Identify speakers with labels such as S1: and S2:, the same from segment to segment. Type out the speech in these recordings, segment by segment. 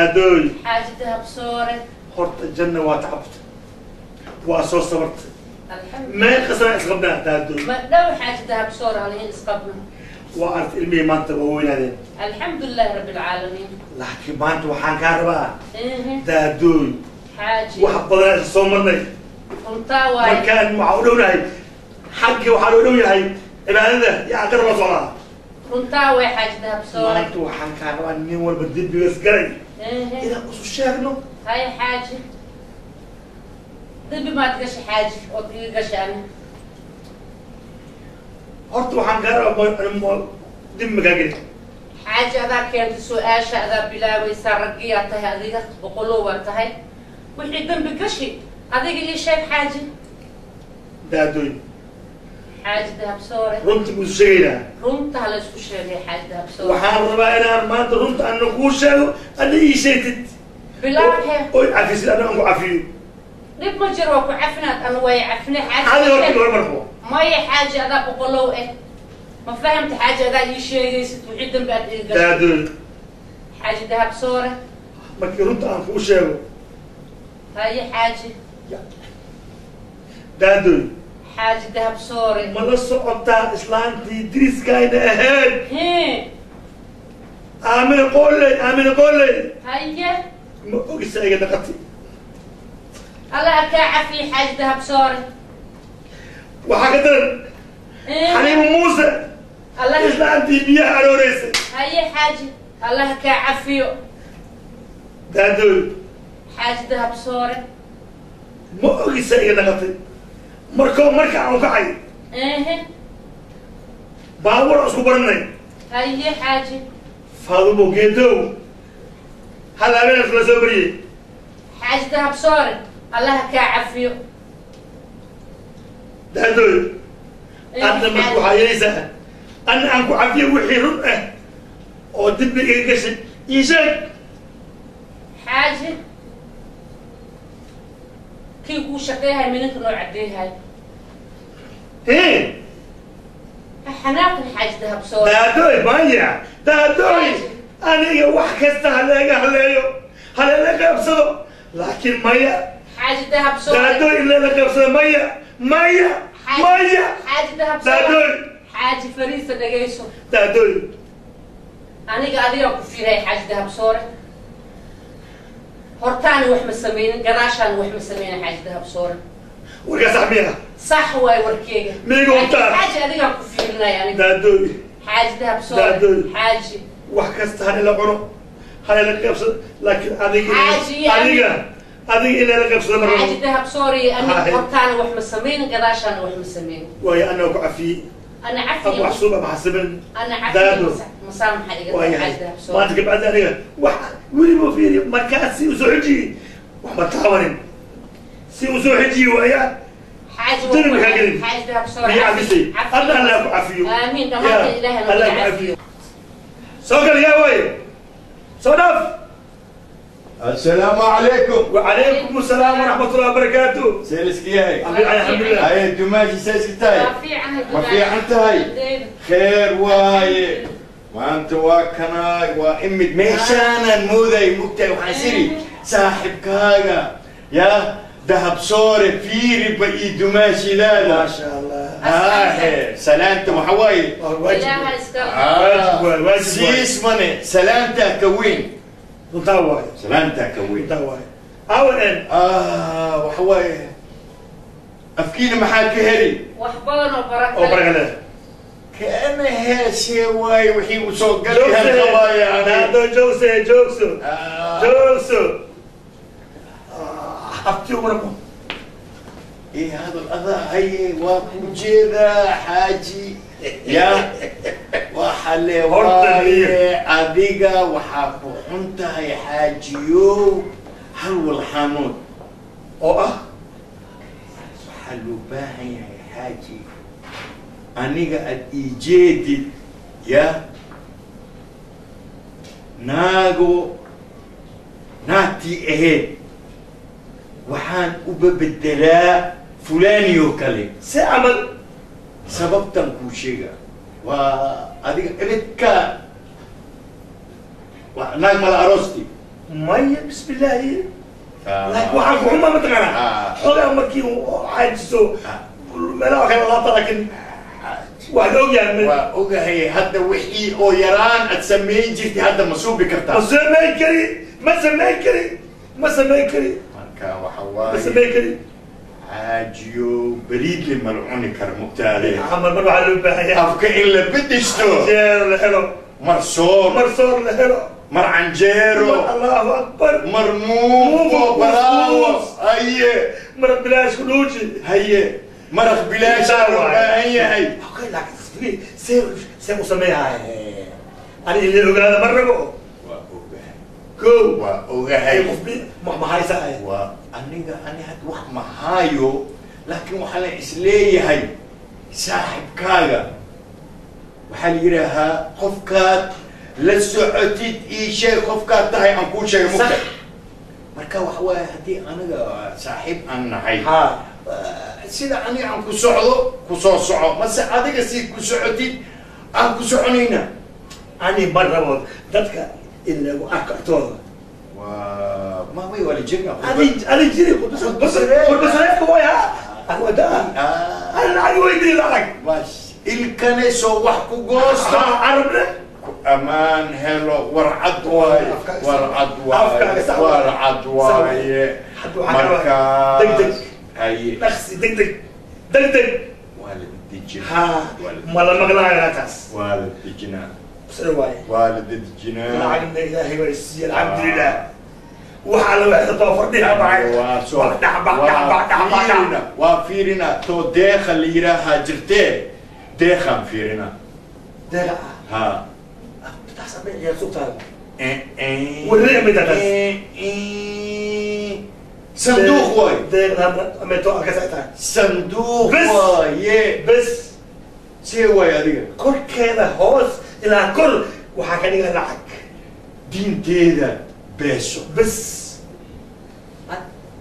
S1: Daadooy.
S2: Xaaji Dahab Soore.
S1: Horta janna waa tacabtay, waa soo sabartay.
S2: Alxamdu.
S1: Meeqa sana isqabnaa, Daadooy?
S2: Ma dhow, Xaaji Dahab Soore, halihin isqabno.
S1: Waa aragtay ilmihii maanta waa weynaadeen.
S2: Alxamdulilahi rabbi alcaalamiin.
S1: Laakiin maanta waxaan kaa rabaa, Daadooy,
S2: Xaaji.
S1: wax badan isla soo marnay.
S2: Runtaa waaye.
S1: Markaan waxaa u dhownahay xaggii, waxaa loo dhow yahay cibaadada iyo aqira la socdaa.
S2: Runtaa waay, Xaaji Dahab Soore.
S1: Maanta waxaan kaa rabaa nin walba dembigas galay inaan isu sheegno.
S2: Hay Xaaji, dembi maad gashay, Xaaji, ood iga gashay ani?
S1: Horta waxaan kaa rabaa, dembi makaa gelin?
S2: Xaaji, adaa keentay su-aasha, adaa bilaabaysaa. Raggiyaa tahay adiga, boqolow waa tahay. Wixii dembi gashi adiga ii sheeg, Xaaji.
S1: Daadooy.
S2: Xaaji Dahab Soore.
S1: Runta buu isu sheegaynaa.
S2: Runta hala isku sheegay, Xaaji Dahab Soore.
S1: Waxaan rabaa inaan maanta runta ana kuu sheego, adna ii sheegtid.
S2: Bilaabhe.
S1: Oy cafisid, adna aan ku cafiyo.
S2: Dhib ma jiro, waa ku cafinaad, ana way cafine.
S1: Adi
S2: Xaaji.
S1: Horta hormarko.
S2: Maya Xaaji, adaa boqolow eh, ma fahamta Xaaji? Adaa ii sheegaysid wixii dembi aad iga gashay.
S1: Daadooy.
S2: Xaaji Dahab Soore.
S1: Markii runta aan kuu sheego.
S2: Haye Xaaji.
S1: Daadooy.
S2: Xaaji Dahab Soore.
S1: Ma la socotaa islaantii diriskayna ahayd?
S2: Hee.
S1: Aamina Qooley, Aamina Qooley.
S2: Haye.
S1: Ma ogisa iga dhaqatay?
S2: Allah kaa cafiye, Xaaji Dahab Soore.
S1: Waxaa ka daran Xaliimo Muuse.
S2: Allah.
S1: Islaantii biyaha arooreysay.
S2: Haye Xaaji, Allah kaa cafiyo.
S1: Daadooy.
S2: Xaaji Dahab Soore.
S1: Ma ogisa iga dhaqatay markoo marka aan kacay baabuur aan isku baranay?
S2: Haye Xaaji.
S1: Faadumo Geedow hal habeen isla soo bariyey.
S2: Xaaji Dahab Soore, Allah kaa cafiyo.
S1: Daadooy, adna marka waxaa yeelaysaa anna aan ku cafiyo. Wixii run ah oo dembi iga gashay ii sheeg.
S2: Xaaji, kii kuu shaqeeyahay mininka noo caddeeyahay.
S1: Hee.
S2: Ha xanaaqin, Xaaji Dahab Soore.
S1: Daadooy, maya Daadooy, aniga wax kasta haleega haleeyo, haleela qaybsado, laakiin maya.
S2: Xaaji Dahab Soore.
S1: Daadooy, in lala qaybsado maya, maya, maya.
S2: Xaaji Dahab Soore.
S1: Daadooy.
S2: Xaaji, fariisa dhegayso.
S1: Daadooy.
S2: Aniga adigaa ku fiiray, Xaaji Dahab Soore. Hortaani wax ma sameynin, gadaashaani wax ma sameynin, Xaaji Dahab Soore.
S1: Warkaa sax miya?
S2: Sax waay warkeega.
S1: Miiga hubtaa?
S2: Xaaji, adigaan ku fiirinaya aniga.
S1: Daadooy.
S2: Xaaji Dahab Soore.
S1: Daadooy.
S2: Xaaji.
S1: Wax kasta halila cuno, halila qaybsado, laakiin adiga
S2: Xaaji, iyo
S1: adiga in lala qaybsado ma
S2: Xaaji
S1: rabo.
S2: Dahab Soore, aniga
S1: Haye.
S2: hortaani wax ma sameynin, gadaashaani wax ma sameynin.
S1: Waayo anaa ku cafiyey.
S2: Ana
S1: ama
S2: cafiya.
S1: Wax suuba maxasiban.
S2: Ana
S1: Daado.
S2: cafiya, masaamaxa iga tahay,
S1: waayahay.
S2: Xaaji Dahab Soore.
S1: Maanta kabacdi aniga wax weliba fiiri, markaas si usoo xijiyey wax ma taabanin, si usoo xijiyey waaya.
S2: Xaaji.
S1: Dani maxaa gelin?
S2: Xaaji Dahab Soore.
S1: Miya cafisay? Adna Allah ku cafiyo.
S2: Aamiin, dhammaanteen
S1: Ya,
S2: Ilaahay
S1: Allah
S2: nagu
S1: ku
S2: cafiyo.
S1: cafiyo. Soo gal, yaa waaye, soo dhaaf.
S3: السلام عليكم.
S1: وعليكم السلام ورحمة الله وبركاته.
S3: سيلسكي.
S1: الحمد لله.
S3: هاي دماجي سيلسكي.
S2: Waa fiicanhay.
S3: Ma fiican tahay? Kheer waaye, maanta waa kanaa, waa imid meeshaanaan moodayay, mugtahay? Waxaan isiri saaxibkaaga yaa Dahab Soore fiiriba iyo dumaashidaada.
S1: ما شاء الله.
S3: Haahe, salaanta waxa waaye
S1: واجب.
S2: Ilaaha iska.
S1: Waajib waay, waajib waay.
S3: Siismane salaantaa ka weyn.
S1: Runtaa waaye.
S3: Salaantaa ka weyn.
S1: Runtaa waaye awan en.
S3: Ah, waxa waaye afkiina maxaa ka heli?
S2: Wax badan oo baraka.
S1: Oo baraka leh.
S3: Kana heesee waaye wixii uu soo galay halqabaaya aniga.
S1: Daado, joogse, joogso.
S3: Ah.
S1: Joogso abti umarmo.
S3: إيه هذا الأذى هي وكجيدا حاجي يا وحلي.
S1: Horta
S3: waaye adiga waxaa ku xun tahay, xaajiyow, hal walxaanood.
S1: Oo ah?
S3: Waxaa loo baahan yahay, xaaji, aniga aad ii jeedid ya naago naagtii ahayd waxaan uba bedelaa fulani oo kale.
S1: Si camal?
S3: Sababtan kuu sheega waa adiga ebedka waa naag mala aroosti.
S1: Maya, bismillaahi, laakiin waxaan ku xumaa mataqaanaa, xogaa markii uu caajiso meelaha kale laabta, laakiin waa la ogyahay.
S3: Waa ogahay. Hadda wixii oo yaraan aad samayn jirtay hadda ma suubi kartaa?
S1: Ma samayn kari, ma samayn kari, ma samayn kari.
S3: Marka waxa
S1: Ma
S3: waaye
S1: samayn kari.
S3: Xaajiyo, beriidle ma la cuni kara, mugtaade.
S1: Mar mar waxaa loo baahan yahay
S3: afka in la bedeshto,
S1: jeero la helo,
S3: mar soor,
S1: mar soor la helo,
S3: mar canjeero,
S1: Allahu akbar,
S3: mar muufo baraawo, haye,
S1: mar bilaash ku dhuuji,
S3: haye, maraq bilaashaa loo baahan yahay.
S1: Okay, laakiin see u sameeyahay ani ila ogaada ma rabo.
S3: Waa ogahay.
S1: Ko
S3: waa ogahay.
S1: Qof bi ma haysa?
S3: Waa aniga, ani had wax mahaayo, laakiin waxaa la isleeyahay saaxibkaaga waxaa la yidhaahaa qofkaad la socotid ii sheeg qofkaad tahay aan kuu sheegay, mugta. Marka waxa waaye, haddii aniga saaxiib aan nahay, sida aniga aan ku socdo ku soo soco, mase adiga si ku socotid aan ku soconayna.
S1: Ani ma rabo dadka in lagu arko agtooda.
S3: Waa ma way waa la jirna.
S1: Ani jiri qurbasareedka way ha wada ani lacag weydii lacag.
S3: Bas ilkane soo wax ku goosto,
S1: carabne
S3: ku ammaan helo, warcad waaye, warcad waaye, warcad waaye. Marka
S1: deg deg,
S3: haye,
S1: dhaqsi, deg deg, deg deg.
S3: Waa la dejinaa.
S1: Ha ma la maqlaayo taas?
S3: Waa la dejinaa.
S1: Sida waaye.
S3: Waa la dejinaa.
S1: Lacagna Ilaahay waa isiiye, alxamdulilah. Waxaa la waxda fardhiha baxay.
S3: Waa soo
S1: dhac bac dhac bac dhac bac dhac.
S3: Fiirina, waa fiirina too deeqa la yidhaahaa jirtee, deeqaan fiirina.
S1: Deeqa?
S3: Ha.
S1: Taas ama ciyaar sugtaada warre ma taas?
S3: Sanduuq waay.
S1: Deeqda ama to ka tahay.
S3: Sanduuq
S1: Bes.
S3: Waaye.
S1: Bes.
S3: See waay adiga?
S1: Korkeeda hoos ilaa kor waxaa ka dhiga lacag.
S3: Diinteeda beeso.
S1: Bes,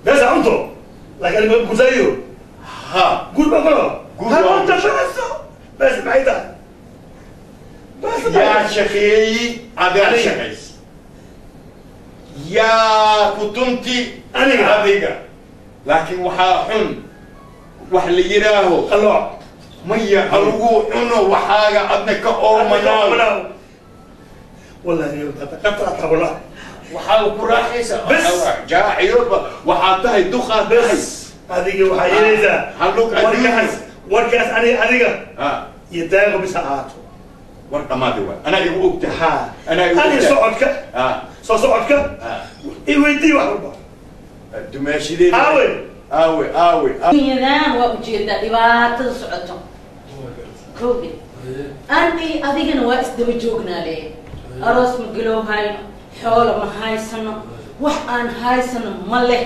S1: bes cunto, laakiin aniga gusayo.
S3: Ha.
S1: Guur baa kalo.
S3: Guur
S1: ha
S3: waa.
S1: Cunto beeso, bes maxay tahay bes?
S3: Yaa shaqeeyi? Adaa.
S1: Aniga.
S3: Shaqays yaa ku tunti?
S1: Aniga.
S3: Adiga. Laakiin waxaa xun wax la yidhaaho
S1: qalooc.
S3: Maya, halagu cuno waxaaga adna ka oomanaaw.
S1: Wallahi qatar wallah.
S3: Waxaa ku raaxaysa.
S1: Bes.
S3: Jaaciyoba waxaa tahay, duqaa tahay.
S1: Bes, adiga waxaa yeelaysaa
S3: Halug adduunyo.
S1: warkaas, warkaas aniga, adiga
S3: ha
S1: iyo daaqo bis ha ahaato.
S3: War dhammaadi waay, anaa igu ogtahay.
S1: Ha.
S3: Anaa igu
S1: ani
S3: ogtahay.
S1: Socodka
S3: ha
S1: soo socodka
S3: ha
S1: i weydii wax walba.
S3: Dumaashideeda.
S1: Aawe.
S3: Aawe, aawe.
S2: Dunyadan waa ujeedaa dhibaatada socoto koobi. Ani adigana waa isdaba joognaa le, aroos ma galoohayno, xoolo ma haysano, wax aan haysano ma leh.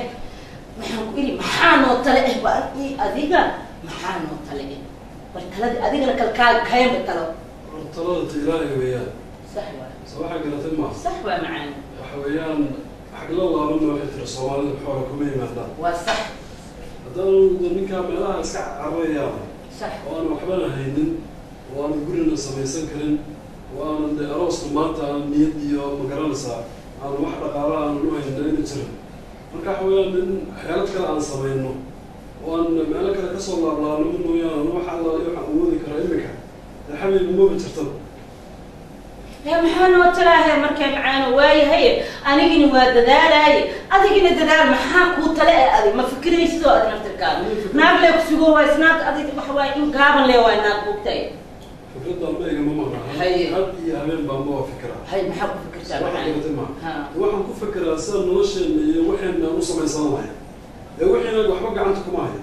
S2: Waxaan ku idhi, maxaa noo tale eh? Ba i adiga maxaa noo tale eh? Bal taladii adigana kalkaaga kayanba talo.
S4: Talada ta Ilaahay weeyaan.
S2: Sax waa.
S4: Soo waxaa garatay maaha?
S2: Sax waa, macaan.
S4: Waxa weeyaan, xagla laabanna waxay tiri Soomaalida xoola kuma yimaadaan.
S2: Waa sax.
S4: Haddaan ninkaa meelaha iska cararayaa oo aan waxbana haynin oo aanan gurina samaysan karin oo aanan dee arooska maanta aanan niyad iyo magaranaysaa aanan wax dhaqaala aanan u haynin ayna jirin, marka waxa weeyaan in xeelad kale aan samayno oo aan meelo kale kasoo laablaabno mooyaane, wax allaale waxaan awoodi karaa imika dee xabiibi maba jirtaba.
S2: Ya maxaa noo talaahe markay, macaano? Waayahay, anigina waa dadaalaaye, adigina dadaal. Maxaa kuu tale e? Adig ma fikiraysidoo adi naftirkaada naag lee kusugo waay naag adig waxa waaye in gaaban lee waay naag bugtay.
S4: Fikradaan ma igama maqna.
S2: Haye.
S4: Had iyo habeen baan ma waa fikiraa.
S2: Hay, maxaa ku fikirtaa?
S4: Waxa
S2: macaan
S4: garatay maaha?
S2: Ha.
S4: Waxaan ku fikiraa sida nolosheena iyo waxayna aan u samaysan lahayn ee wixiina waxba gacanta kuma haya.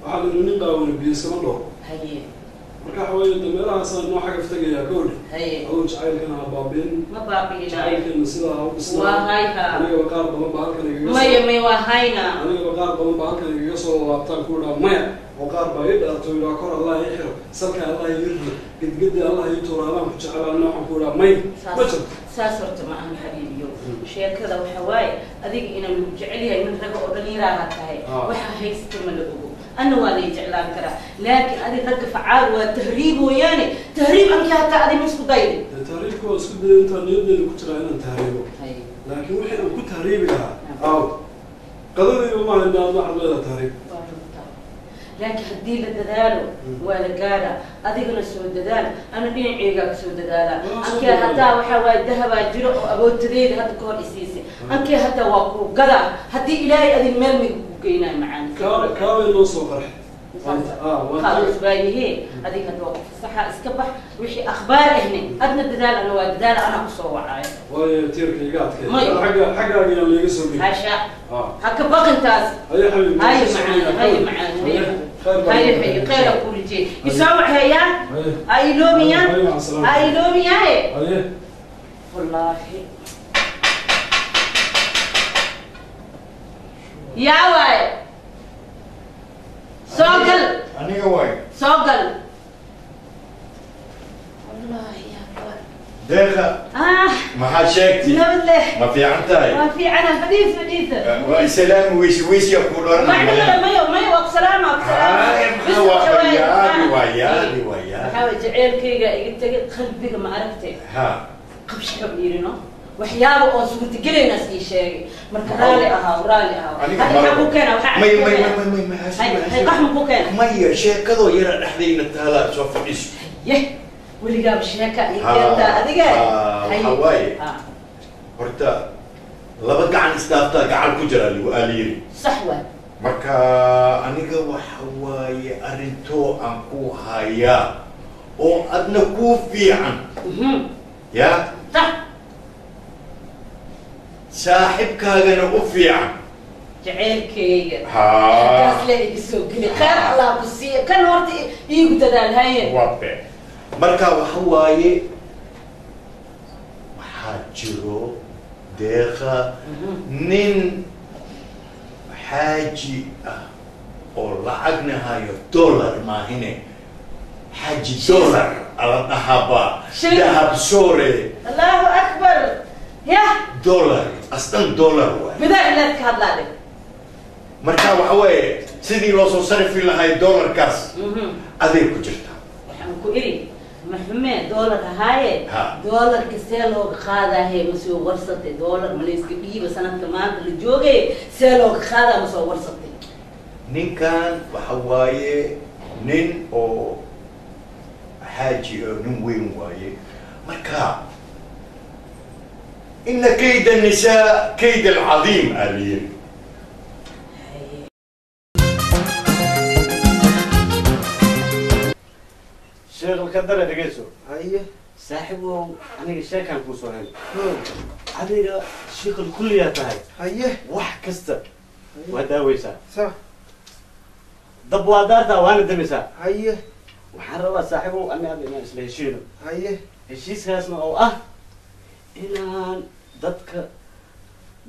S4: Waxaa la yidhi nin qaawana biyo iskama dhowro.
S2: Haye.
S4: Marka waxa weeye de meelahaasaan noo xagaf tegayaa kowdhi.
S2: Haye.
S4: Aduu jacaylkana ha baabiin.
S2: Ma baabi'inaayo.
S4: Jacaylkeena sidaa ha u dhisnaa.
S2: Waa hayha.
S4: Anigaba qaar badan baa halkan igaga
S2: Maya, may waa hayna.
S4: Anigaba qaar badan baa halkan igaga soo laabtaan ku idhaa maya, oo qaar baa ii dhaarto, idhaa kor Allah ii xiro, salka Allah ii riro, gedgedi Allah ii tuuro, adaan ku jecel. Anna waxaan ku idhaa maya, ma jirto.
S2: Saas horta ma ahan, xabiibiyo. Sheekada waxa waaye adiga inaan lagu jecel yahay, nin raga oo dhalinyaraha tahay. Waxa haysta ma la ogo, anna waa lay jeclaan karaa, laakiin adig ragga facaal waa tahriib mooyaane, tahriib anki hataa adi ma isku daydi.
S4: Dee tahriibka waa isku dayay, intaan niyaddeeda ku jiraa inaan tahriibo.
S2: Hay.
S4: Laakiin wixii aan ku tahriibi lahaa aaw qadadayba maaha in aad waxaad leedaha tahriib.
S2: Laakiin haddii la dadaalo waa la gaadhaa. Adigana soo dadaal, ana dhinaceygaa ka soo dadaala. Ankee hataa waxaa waaye dahabaa jiro oo abootadeyda hadda ka hor isiisay. Ankee hataa waa kuu gadaa haddii Ilaahay adin meel miga ku geynayo macaan.
S4: Kaabay noo soo qarxay.
S2: Khalas waayahe, adiga hadda waa ku fasaxa, iska bax. Wixii akhbaar ahne adna dadaal, ana waa dadaal, anaa kusoo wacaayo.
S4: Waayo tiirka iga adkay.
S2: May.
S4: Xagga xaggaaga yaan layga soo dhigin.
S2: Hasha.
S4: Ah.
S2: Ha ka baqintaas.
S4: Haye xabiibi.
S2: Haye macaan, haye macaan, haye.
S4: Khayr baa.
S2: Haye haye, khayra ku rijey. Isoo waceeyaa.
S4: Haye.
S2: Ha iloomiyaa.
S4: Haye, maca salaama.
S2: Ha iloomiyaa.
S4: Haye.
S2: Wallaahi yaa waaye, soo gal.
S3: Aniga waay.
S2: Soo gal. Wallaahi yaa waay.
S3: Deeqa.
S2: Ah.
S3: Maxaad sheegtay?
S2: Nabad leh.
S3: Ma fiican tahay?
S2: Waa fiicana, fadhiis fadhiisa.
S3: Waa islaam weysi weysiya ku
S2: macna mayo mayo, waa ku salaama, waa ku salaama.
S3: Maxaa waa yaabi, waa yaabi, waa yaabi.
S2: Waxaa waye jaceylkayga iga tegay qalbiga, ma aragtay?
S3: Ha.
S2: Qabsho yirino waxyaaba oo suurtagelaynaas ii sheegay. Marka raali ahaa, raali ahaa.
S3: Aniga
S2: hadda maxaa ku keena? Waxaa
S3: may may may may may.
S2: Hay hay, qaxma ku keena.
S3: Maya, sheekadoo yara dhexdayna taalaa, soo fadhiiso.
S2: Yeh, weligaaba sheeka ii keentaa adiga.
S3: Ha,
S2: Hay.
S3: Waxaa waaye.
S2: Ha,
S3: horta laba gacan isdhaaftaa gacan ku jira lagu aaliyiri.
S2: Sax waay.
S3: Marka aniga waxa waaye arrintoo aan ku hayaa oo adna kuu fiican. Ya.
S2: Sax.
S3: Saaxibkaagana u fiican.
S2: Jaceylkayga.
S3: Ha.
S2: Kaas le iga soo geli, khayr Allah ku siiya. Kan horta iigu dadaal, haye.
S3: Waa been. Marka waxa waaye waxaa jiro Deeqa nin xaaji ah oo lacagna hayo, dollar maahine, xaaji dollar ala dhahaba.
S2: Shilin.
S3: Dahab soore.
S2: Allahu akbar, yah.
S3: Dollar asdan dollar waay.
S2: Bidaa ilaad ka hadlaa dhig.
S3: Marka waxa waaye sidii loo soo sarifi lahay dollarkaas aday ku jirtaa.
S2: Waxaan ku iri maxume doolar ahaaye.
S3: Ha.
S2: Doolarka see looga qaadaahe? Ma soo warsatay? Doolar ma layska dhiiba sanadka maanta la joogay? See looga qaadaa? Ma soo warsatay?
S3: Ninkan waxa waaye nin oo xaaji oo nin weyn waaye. Marka ina kayda nisaa kayd alcadiim aa la yiri.
S5: Sheekh kadare, dhegeyso.
S6: Haye.
S5: Saaxiibow, aniga sheekaan kuu soo helay. Adiga shiikhul kulliyaa tahay.
S6: Haye.
S5: Wax kasta waa daaweysaa.
S6: Sax.
S5: Dab waa daartaa, waana damaysaa.
S6: Haye.
S5: Waxaan rabaa saaxiibow ani ada inaan isla heshiino.
S6: Haye.
S5: Heshiiskaasna oo ah inaan dadka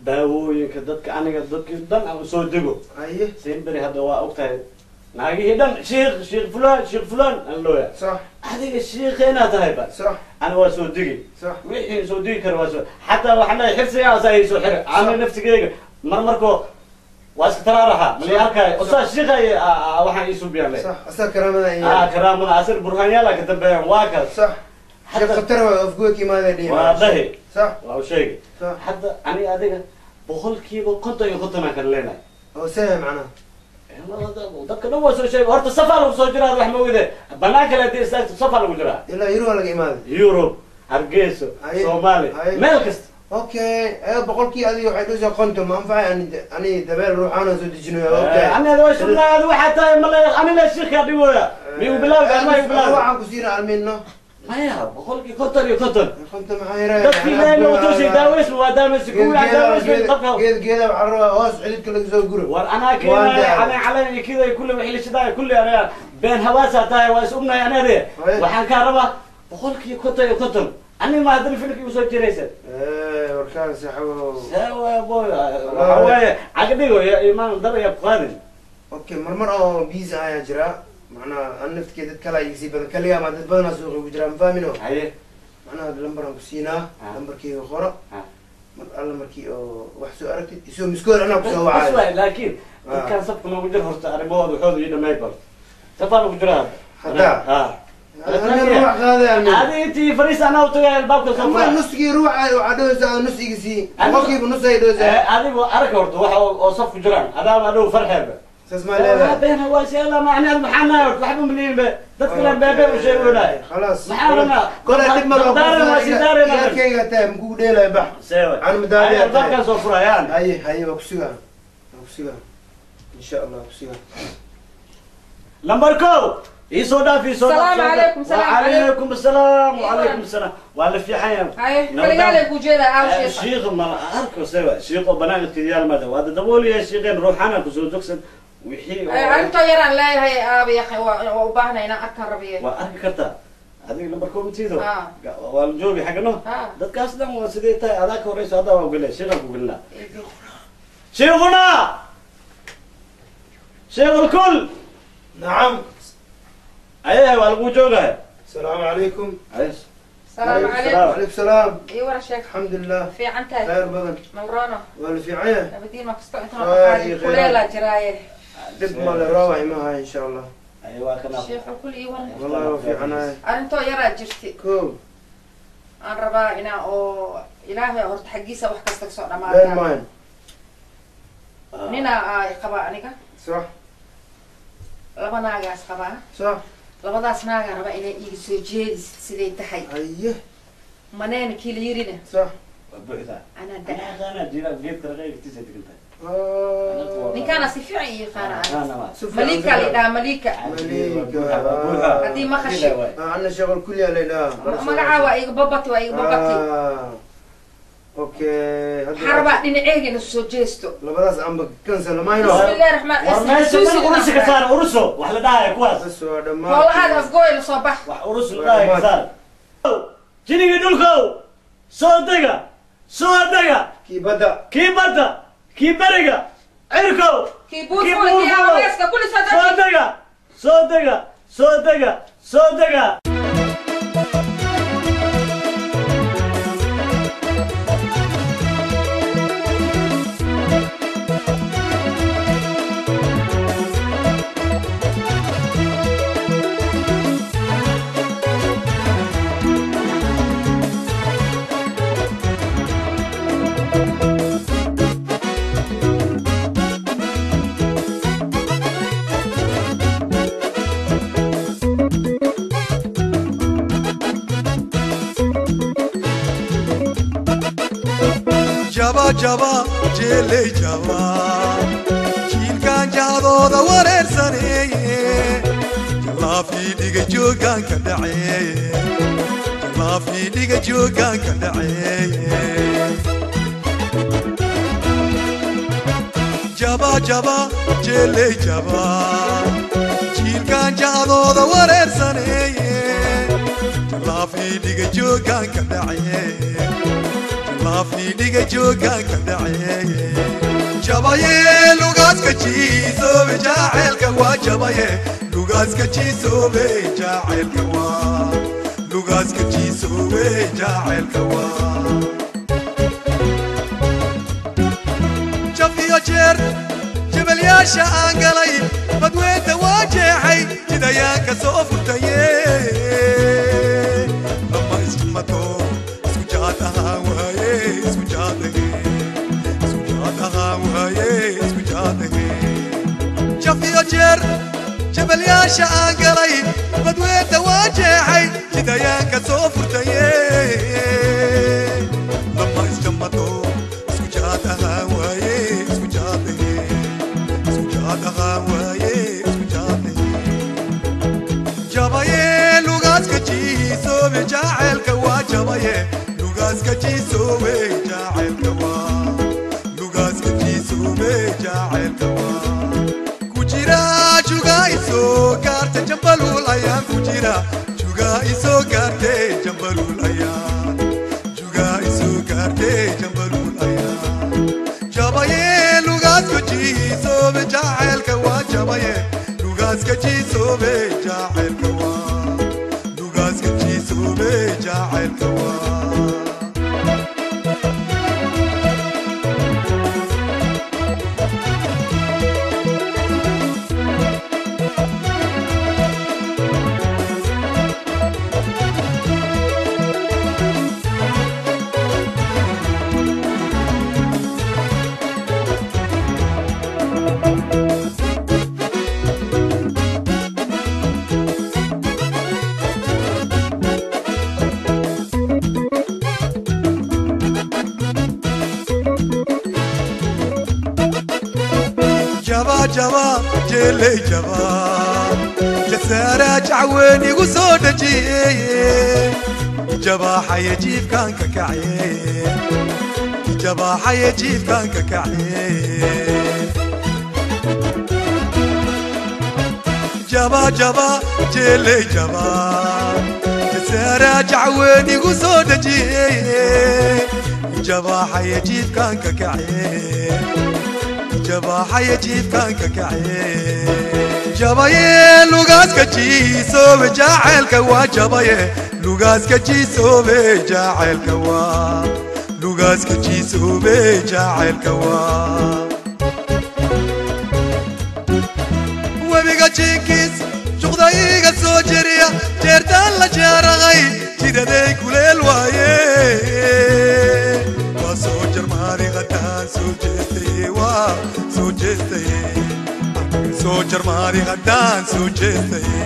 S5: daawooyinka dadka aniga dadkii dhan aan usoo dego.
S6: Haye.
S5: Semberi hadda waa og tahay naagihii dhan shiikh, shiikh fulaan, shiikh fulaan aan looya.
S6: Sax.
S5: Adiga shiikheenaa tahay ba.
S6: Sax.
S5: Ana waa soo degi.
S6: Sax.
S5: Wixii soo degi kara waa soo, xataa waxaan leeyahay xirsigaa asaa ii soo xira. Ana naftigeyga mar markoo waa iska taraaraxa mali arkaayo usaa shiikhay waxaan ii suubiyaan le.
S6: Sax, asaa karaamada.
S5: Ah, karaamada asir burhaanyaala ka dambeeyaan waa kaas.
S6: Sax, sheekh khatar waa afgoy ka imaadaya dhihi.
S5: Waa dhahi.
S6: Sax.
S5: Waa u sheegay.
S6: Sax.
S5: Hadda ani adiga 50% iyo 50 aan kala leenahay.
S6: Oo sahe macnaha?
S5: Dadka dhan waa soo sheegay. Horta safaa lagu soo jiraa, wax ma ogide, banaan kale haddii istaagto safaa lagu jiraa.
S6: Ilaa Yurub laga imaaday.
S5: Yurub, Hargeysa.
S6: Haye.
S5: Soomaali.
S6: Haye.
S5: Meel kasta.
S6: Okay, ayo boqolkii adiga waxay dhushaa 50 ma anfacay. Ani dabeel ruuxaana soo dejinayo, okay.
S5: Ani ada waa shubnaa, adi waxaa tahay male anina shiikaa dhigooya miyu bilaabi ama igu bilaabi.
S6: Waxaan ku siina almiino.
S5: Maya, 50% iyo 50.
S6: 50 maxaa yaraa?
S5: Dadkii Ilaahay loogu toosay daaweysma waa daamaysa kuwii aan daaweysma qabka.
S6: Geed geeda waxaa rabaa hoos xididka laga soo guro.
S5: War anaa keenaya caleen caleen iyo kida kulli wixii la shidaaya kulli. Aniga been hawaasaa tahay, waa is ognahay anade.
S6: Haye.
S5: Waxaan kaa rabaa 50% iyo 50. Ani ma haddana filmka igu soo jiraysa.
S6: Warkaan saaxiibow.
S5: Sawa boy, waxa waaye caga dhigo ya imaan dab ayaa ku qaadin.
S6: Okay, marmar oo busy ayaa jira macnaha an naftkee dad kale iga sii badan kaliya ama dad badanaa suuqa ugu jiraa, ma fahmino?
S5: Haye.
S6: Macnaha lambaraan ku siinaa.
S5: Ah.
S6: Lambarkeyga qoro.
S5: Ah.
S6: Mar alla markii oo wax soo aragtid isoo miskoor anaa kusoo
S5: bas
S6: wacaayo.
S5: Waay, laakiin
S6: Ah.
S5: dadkaan safka noogu jir horta arrimahooda waxooda ii dhamay bal safaa lagu jiraa.
S6: Hadda?
S5: Ha.
S6: أنا روح هذا
S5: هذه أنت فريس أنا وتجا الباب كسر
S6: ما نص روح عدوز نص يجسي وقي بنص يدوز
S5: هذه أرك ورد واحد وصف جيران هذا هذا فرحة
S6: اسمع لا
S5: بين هو سيلا معنا المحنة وتلعبوا مليون تذكر الباب وشيء ولا
S6: خلاص
S5: محاولنا
S6: كل تدمر دار كي تام كوديلا بح انا مداري
S5: ذاك سفره يعني
S6: هاي هاي وكسيغا وكسيغا ان شاء الله وكسيغا
S5: لمبركو يسودا في سودا.
S7: السلام عليكم. السلام
S5: وعليكم السلام. وعليكم السلام. وعلى في حياة.
S7: هاي خلي وجيدا أو شيخ.
S5: شيخ ما أركو سوا شيخ وبنات كذيال ماذا وهذا دبولي يا شيخين روحنا كسر دكسن وحي.
S7: أنت يرى لا هي أبي أخي وباهنا هنا أكثر ربيه.
S5: وأركي كرتا هذه لمبركو متيزو. والجوبي حقنا. ده كاس ده وسيدي تاي هذاك ورئيس هذا وقلنا شيخ وقلنا. شيخنا. شيخ الكل.
S6: نعم.
S5: ايه والوجوه.
S6: السلام عليكم.
S7: السلام عليكم.
S6: وعليكم السلام.
S7: ايوه شيخ.
S6: الحمد لله.
S7: في عنتك
S6: خير بدن
S7: مروانه
S6: ولا في عين
S7: بدين ما كستو انت كليله جرايه
S6: دب مال الراوي ما هاي ان شاء الله.
S5: ايوه كنا
S7: شيخ الكل ايوه
S6: والله في عناية.
S7: انت يرى جرتي
S6: كو
S7: ان ربا انا او الهي هورت حقيسه wax kasta soo dhamaatay.
S6: بين ماين
S7: nina ay qaba aniga.
S6: صح.
S7: laba naagaas qaba.
S6: صح.
S7: labadaas naaga raba inay iiga soo jeedis siday tahay.
S6: Aye.
S7: Maneen kii la yirina.
S6: صح.
S5: buuxda.
S7: Ana
S5: ana jira geed kale qeybtiisa digintay.
S7: Ninkaana si fiican ii yaqaana. Malika la yidhaha Malika.
S6: Malika.
S7: Haddii ma qashi.
S6: عندنا شغل كل يا ليلى.
S7: Magacaa waa iga babati waa iga babati.
S6: اوكي.
S7: Waxaan rabaa dhinaceyga inuu soo jeesto.
S6: labadaas amba cancel ma hayno.
S7: Bismillahi raxmaan
S5: war meesha dhan urusi ka saar uruso wax la dhahayo kuwaas.
S6: Bas waa dhammaan.
S7: Xoolahaada afgooy la soo bax.
S5: Wax urus la dhahayo ka saar. Jinigii dhulkow soo dega soo dega.
S6: Kii badda.
S5: Kii badda kii beriga cirkow
S7: kii buurfuula kii abeeska kulli soo
S5: soo dega soo dega soo dega soo dega.
S8: Jaba jelay jaba jiilkan jahadooda wareersaneeye jalaafii dhiga joogaan ka dhaceeye jalaafii dhiga joogaan ka dhaceeye jaba jaba jelay jaba jiilkan jahadooda wareersaneeye jalaafii dhiga joogaan ka dhaceeye jalaafii dhiga joogaan ka dhaceeye jabaye lugaaska jiisoobe jaceylka waa jabaye lugaaska jiisoobe jaceylka waa lugaaska jiisoobe jaceylka waa jaf iyo jeer jabalyaasha aan galay badweynta waa jeexay jidayaan ka soo furtaye lama ismato isku jaad ahaan waaye isku jaadahe isku jaad ahaan waaye isku jaadahe jaf iyo jeer jabalyaasha aan galay badweynta waa jeexay jidayaan ka soo furtaye lama isjamato isku jaad ahaan waaye isku jaadahe isku jaad ahaan waaye isku jaadahe jabaye lugaaska jiisoobe jaceylka waa jabaye lugaaska jiisoobe jaceylka waa lugaaska jiisoobe jaceylka waa ku jira juga isoo gaarte jambaluul ayaan ku jira juga isoo gaarte jambaluul ayaan juga isoo gaarte jambaluul ayaan jabaye lugaaska jiisoobe jaceylka waa jabaye lugaaska jiisoobe jaceylka waa lugaaska jiisoobe jaceylka waa. Jaba jaba jeeley jaba jasaara jacweyn igu soo dhejiyey jabaaxaya jiifkaan ka kacye jabaaxaya jiifkaan ka kacye jaba jaba jeeley jaba jasaara jacweyn igu soo dhejiyey jabaaxaya jiifkaan ka kacye jabaaxaya jiifkaan ka kacye jabaye lugaaska jiisoobe jaceylka waa jabaye lugaaska jiisoobe jaceylka waa lugaaska jiisoobe jaceylka waa webiga jiinkiis juqda iiga soo jeriya jeertaan la jeeraqay jiraday kuleel waaye waa soo jarmaadi haddaan soo jeestaye waa soo jeestaye soo jarmaadi haddaan soo jeestaye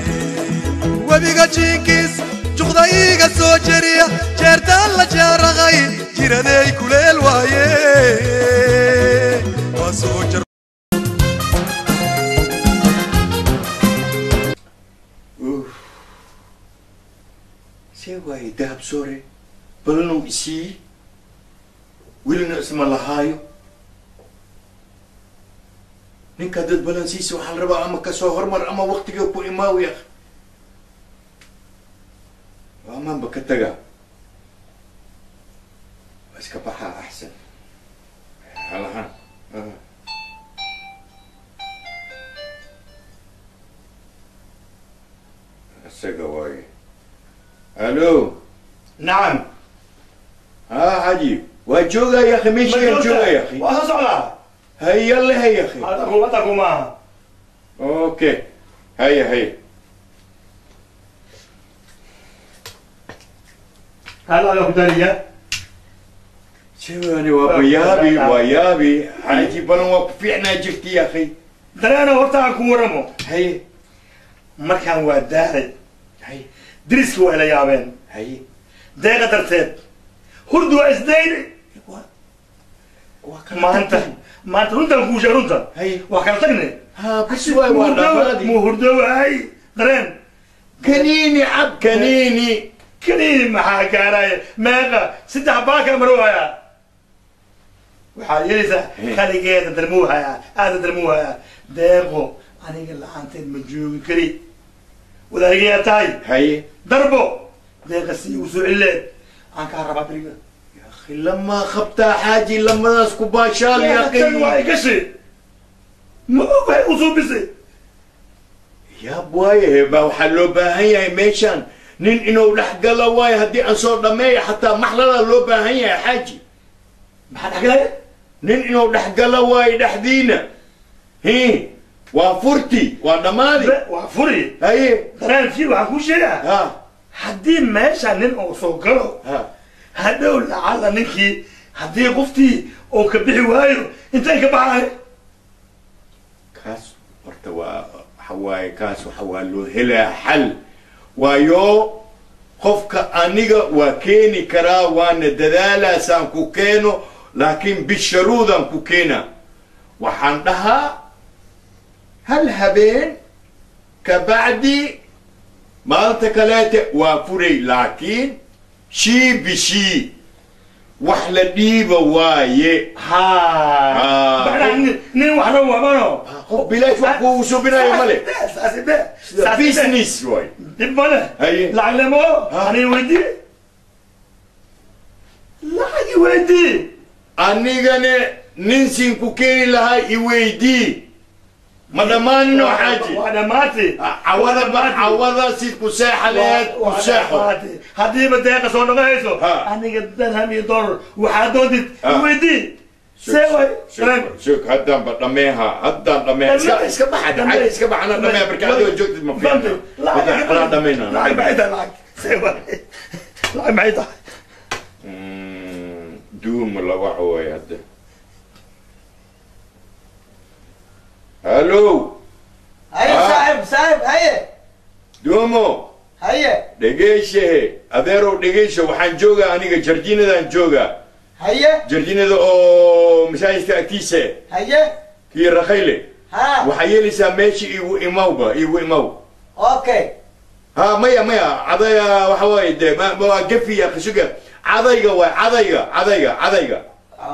S8: webiga jiinkiis juqda iiga soo jeriya jeertaan la jeeraqay jiraday kuleel waaye waa soo jar
S3: see waaye dahab soore balanow isii welina isma lahaayo ninka dad balan siisa waxaa la rabaa ama kasoo hormar ama waqtiga ku imaaw ya amaanba ka tagaa waa iska baxaa axsan halahan isaga waaye. الو.
S1: نعم.
S3: ها حاجي وجوغا يا اخي مش جوغا يا اخي
S1: واسع
S3: هيا يلا هيا يا اخي
S1: هذا
S3: اوكي هيا هيا
S1: هلا يا خدالية
S3: شو انا ويابي ويابي حاجي بلن فينا جفتي يا اخي
S1: ترى انا وقتها كورمو
S3: هيا
S1: مركان وداري
S3: هيا
S1: dariska waa ila yaabeen
S3: haye
S1: deeqa darteed hurdu waa isdayne maanta maanta runtaan kuusha runta
S3: haye
S1: waa kala tagne
S3: ha bas waay waa dhaafadi
S1: muu hurdo waay dareen
S3: kaniini cab kaniini
S1: kaniini maxaa gaaraya meeqa 3 baaka maroohaya waxaad yeelaysaa kaligeeda darmuuhaya aada darmuuhaya deeqo aniga la-aanteed ma joogi kari wadaagayaa tahay
S3: haye
S1: darbo deeqa si igu soo celileed aan kaa rabaa beriga
S3: يا اخي لما خبتها حاجي لما ناس كوباشال يا اخي
S1: waa igashi ma ogahay usoo bisay
S3: يا بواي ba waxaa loo baahan yahay meeshaan nin inuu dhex galo waayo haddii aan soo dhammeeyo xataa maxlada loo baahan yahay xaaji
S1: maxaa dhex galaya
S3: nin inuu dhex galo waayo dhexdiina hi waa furti waa dhammaadi
S1: waa furi
S3: haye
S1: dareen fii waxaan kuu sheegaa
S3: ha
S1: haddii meesha nin uu soo galo
S3: ha
S1: hadhow lacala ninkii haddii qoftii uu ka bixi waayo intay ka baxaay
S3: kaas horta waa waxa waaye kaas waxa waa loo helaa xal waayo qofka aniga waa keeni karaa waana dadaalaasaan ku keeno laakiin bisharuudaan ku keena waxaan dhahaa hal habeen kabacdi maalinta kaleete waa furay laakiin shii bishii wax la dhiiba waaye
S1: ha nin wax rabo mano
S3: qof bilaash wax kuugu subinayo male business waay
S1: dib male
S3: haye
S1: lacag lemo ani weydii lacag i weydii
S3: anigane nin siin ku keeni lahaa i weydii ma dhammaanino xaaji
S1: waa dhammaatay
S3: cawada cawada sid ku seexa leed ku seexo
S1: haddiiba deeqa soo noqonayso aniga dirham iyo dollar waxaa doontid i weydii see way
S3: sug haddaan ba dhammeeha haddaan dhammeeha iska iska baxa xaaji iska baxa anaa dhammeeha marka adigoo joogtid ma fiicna anaa dhammayna
S1: lacag maxay tahay lacag see way lacag maxay tahay
S3: duum la wac way hadda الو
S6: هيا صاحب صاحب هيا
S3: دومو
S6: هيا
S3: dhegeyse adeerow dhegeyse waxaan joogaa aniga jardiinadaan joogaa
S6: هيا
S3: jardiinada oo masaajidka agtiisa
S6: هيا
S3: kii rakhayle Waxaa yeelaysaa meesha iigu imowba, iigu imow.
S9: Okay.
S3: Ha, maya maya, cadaya waxa waaye dee waa gafiya qisuga cadayga waay, cadayga cadayga cadayga.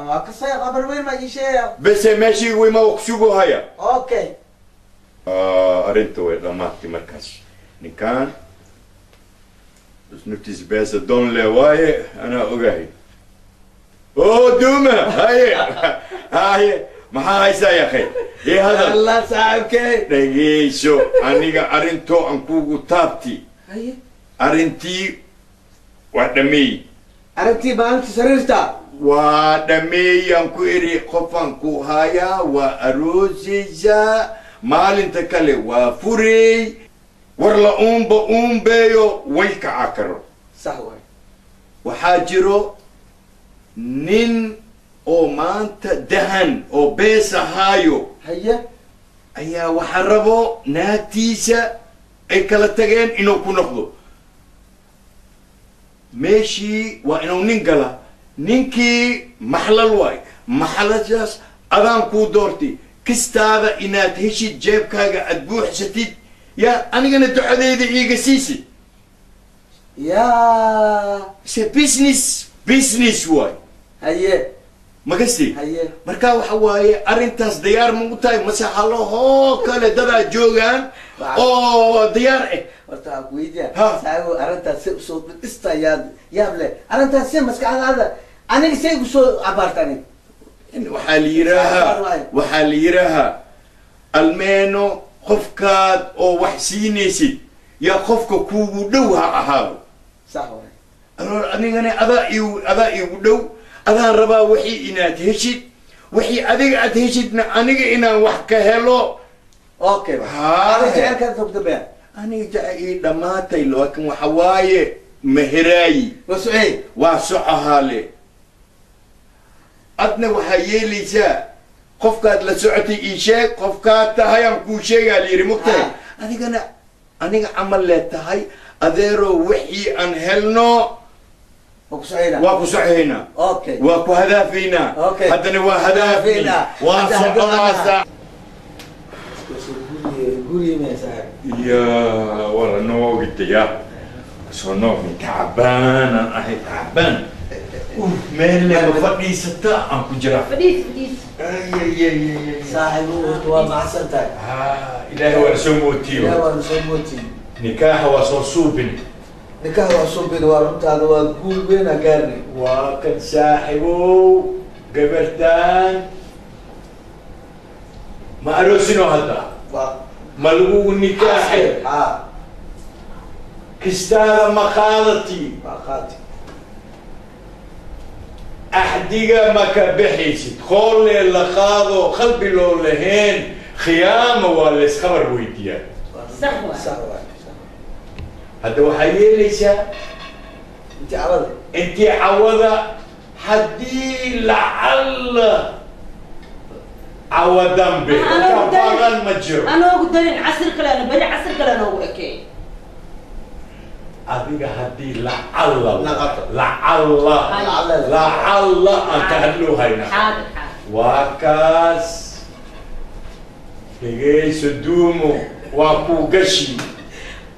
S9: Waa kasay qabar weyn ma ii sheegaya.
S3: Bese meesha iigu imow, kusugu haya.
S9: Okay.
S3: Arrinta way dhammaatay markaas. Ninkaan naftiisa beesa doon le waaye, anaa ogahay. Oo duuma, haye haye, maxaa haysaa yakhay? Ii hadal.
S9: Allah saaxiibkay.
S3: Dhegeyso, aniga arrintoo aan kugu taabti.
S9: Haye.
S3: Arrintii waa dhameey.
S9: Arrintii maalinta sariirta
S3: waa dhameeyaan ku iri, qofaan ku hayaa, waa aroosaysaa, maalinta kale waa furey, war la uunba uunbeeyo way kaca karo.
S9: Sax waay.
S3: Waxaa jiro nin oo maanta dahan oo bees ahaayo.
S9: Haye.
S3: Ayaa waxa rabo naagtiisa ay kala tageen inuu ku noqdo. Meeshii waa inuu nin gala, ninkii maxlal waay, maxlalkaas adaan kuu doortay, kistaada inaad heshid, jeebkaaga aad buuxsatid, yaa anigana ducadeyda iiga siisid.
S9: Yaa
S3: se business business waay.
S9: Haye.
S3: Makasti
S9: Haye.
S3: Marka waxa waaye arrintaas diyaar ma u tahay, mase halahoo kale dadaa joogaan oo diyaar ah?
S9: Horta aan ku weydiiya
S3: Ha.
S9: Saaxiibow, arrintaas si usoo dhista yaab yaab leh, arrintaas si maskaxdaada aniga say igu soo abaarta aniga.
S3: Waxaa la yidhaahaa, waxaa la yidhaahaa almeeno qofkaad oo wax siinaysid yaa qofka kuugu dhow ha ahaado.
S9: Sax waay.
S3: Aloor anigana adaa iigu, adaa iigu dhow, adaan rabaa wixii inaad heshid, wixii adiga aad heshidna aniga inaan wax ka helo.
S9: Okay.
S3: Ha.
S9: Adiga jecelkaada soo dambeeya.
S3: Aniga jece ii dhammaatay, laakiin waxa waaye meheraayi.
S9: Waa sociey.
S3: Waa socohaale. Adna waxaa yeelaysaa qofkaad la socotay ii sheeg, qofkaad tahay aan kuu sheegaa la yidhi, mogtahay? Adigana aniga camal lee tahay adeero, wixii aan helno
S9: waa ku soceynaa.
S3: Waa ku socohaynaa.
S9: Okay.
S3: Waa ku hadaafaynaa.
S9: Okay.
S3: Haddana waa hadaafni.
S9: Hadaafeynaa.
S3: Waa
S9: Hadda
S3: soconaasaa.
S9: Guriye maya saaxiib?
S3: Ya wala noogitaya, soo noogni, tacbaan aan ahay, tacbaan. Meel ma fadhiisata aan ku jiraa.
S2: Fadhiis fadhiis.
S9: Saaxiibow, horta waa macsan tahay.
S3: Ilaahay waa soo mootiyo.
S9: Ilaah waa soo mootiyo.
S3: Nikaaxa waa soo suubin.
S9: Nikax waa suubin, waa runtaada, waa guul weyn aa gaarnay.
S3: Waa kan saaxiibow, gabartaan ma aroosino hadda.
S9: Waa
S3: ma lagugu nikaaxay?
S9: Ha.
S3: Kistaada ma qaadati?
S9: Waa qaati.
S3: Axdiga ma ka bixaysid? Qoollee la qaado qalbi loo lahayn khiyaama waa layskhabar weydiiyaa.
S2: Sax waay.
S9: Sax waay.
S3: Hadda waxaa yeelaysaa
S9: intii cawada,
S3: intii cawada, haddii lacalla cawa dambe
S2: Anoogu darin.
S3: ka badan ma jiro.
S2: Anoogu darin casir kale, ana beri casir kale anoogu ekey.
S3: Adiga haddii lacalla
S9: Naqato.
S3: Lacalla
S9: Lacalla.
S3: Lacalla aan ka hadloo haynaa.
S2: Xaadir xaadir.
S3: Waa kaas, dhegeyso duumo, waa kuu gashi.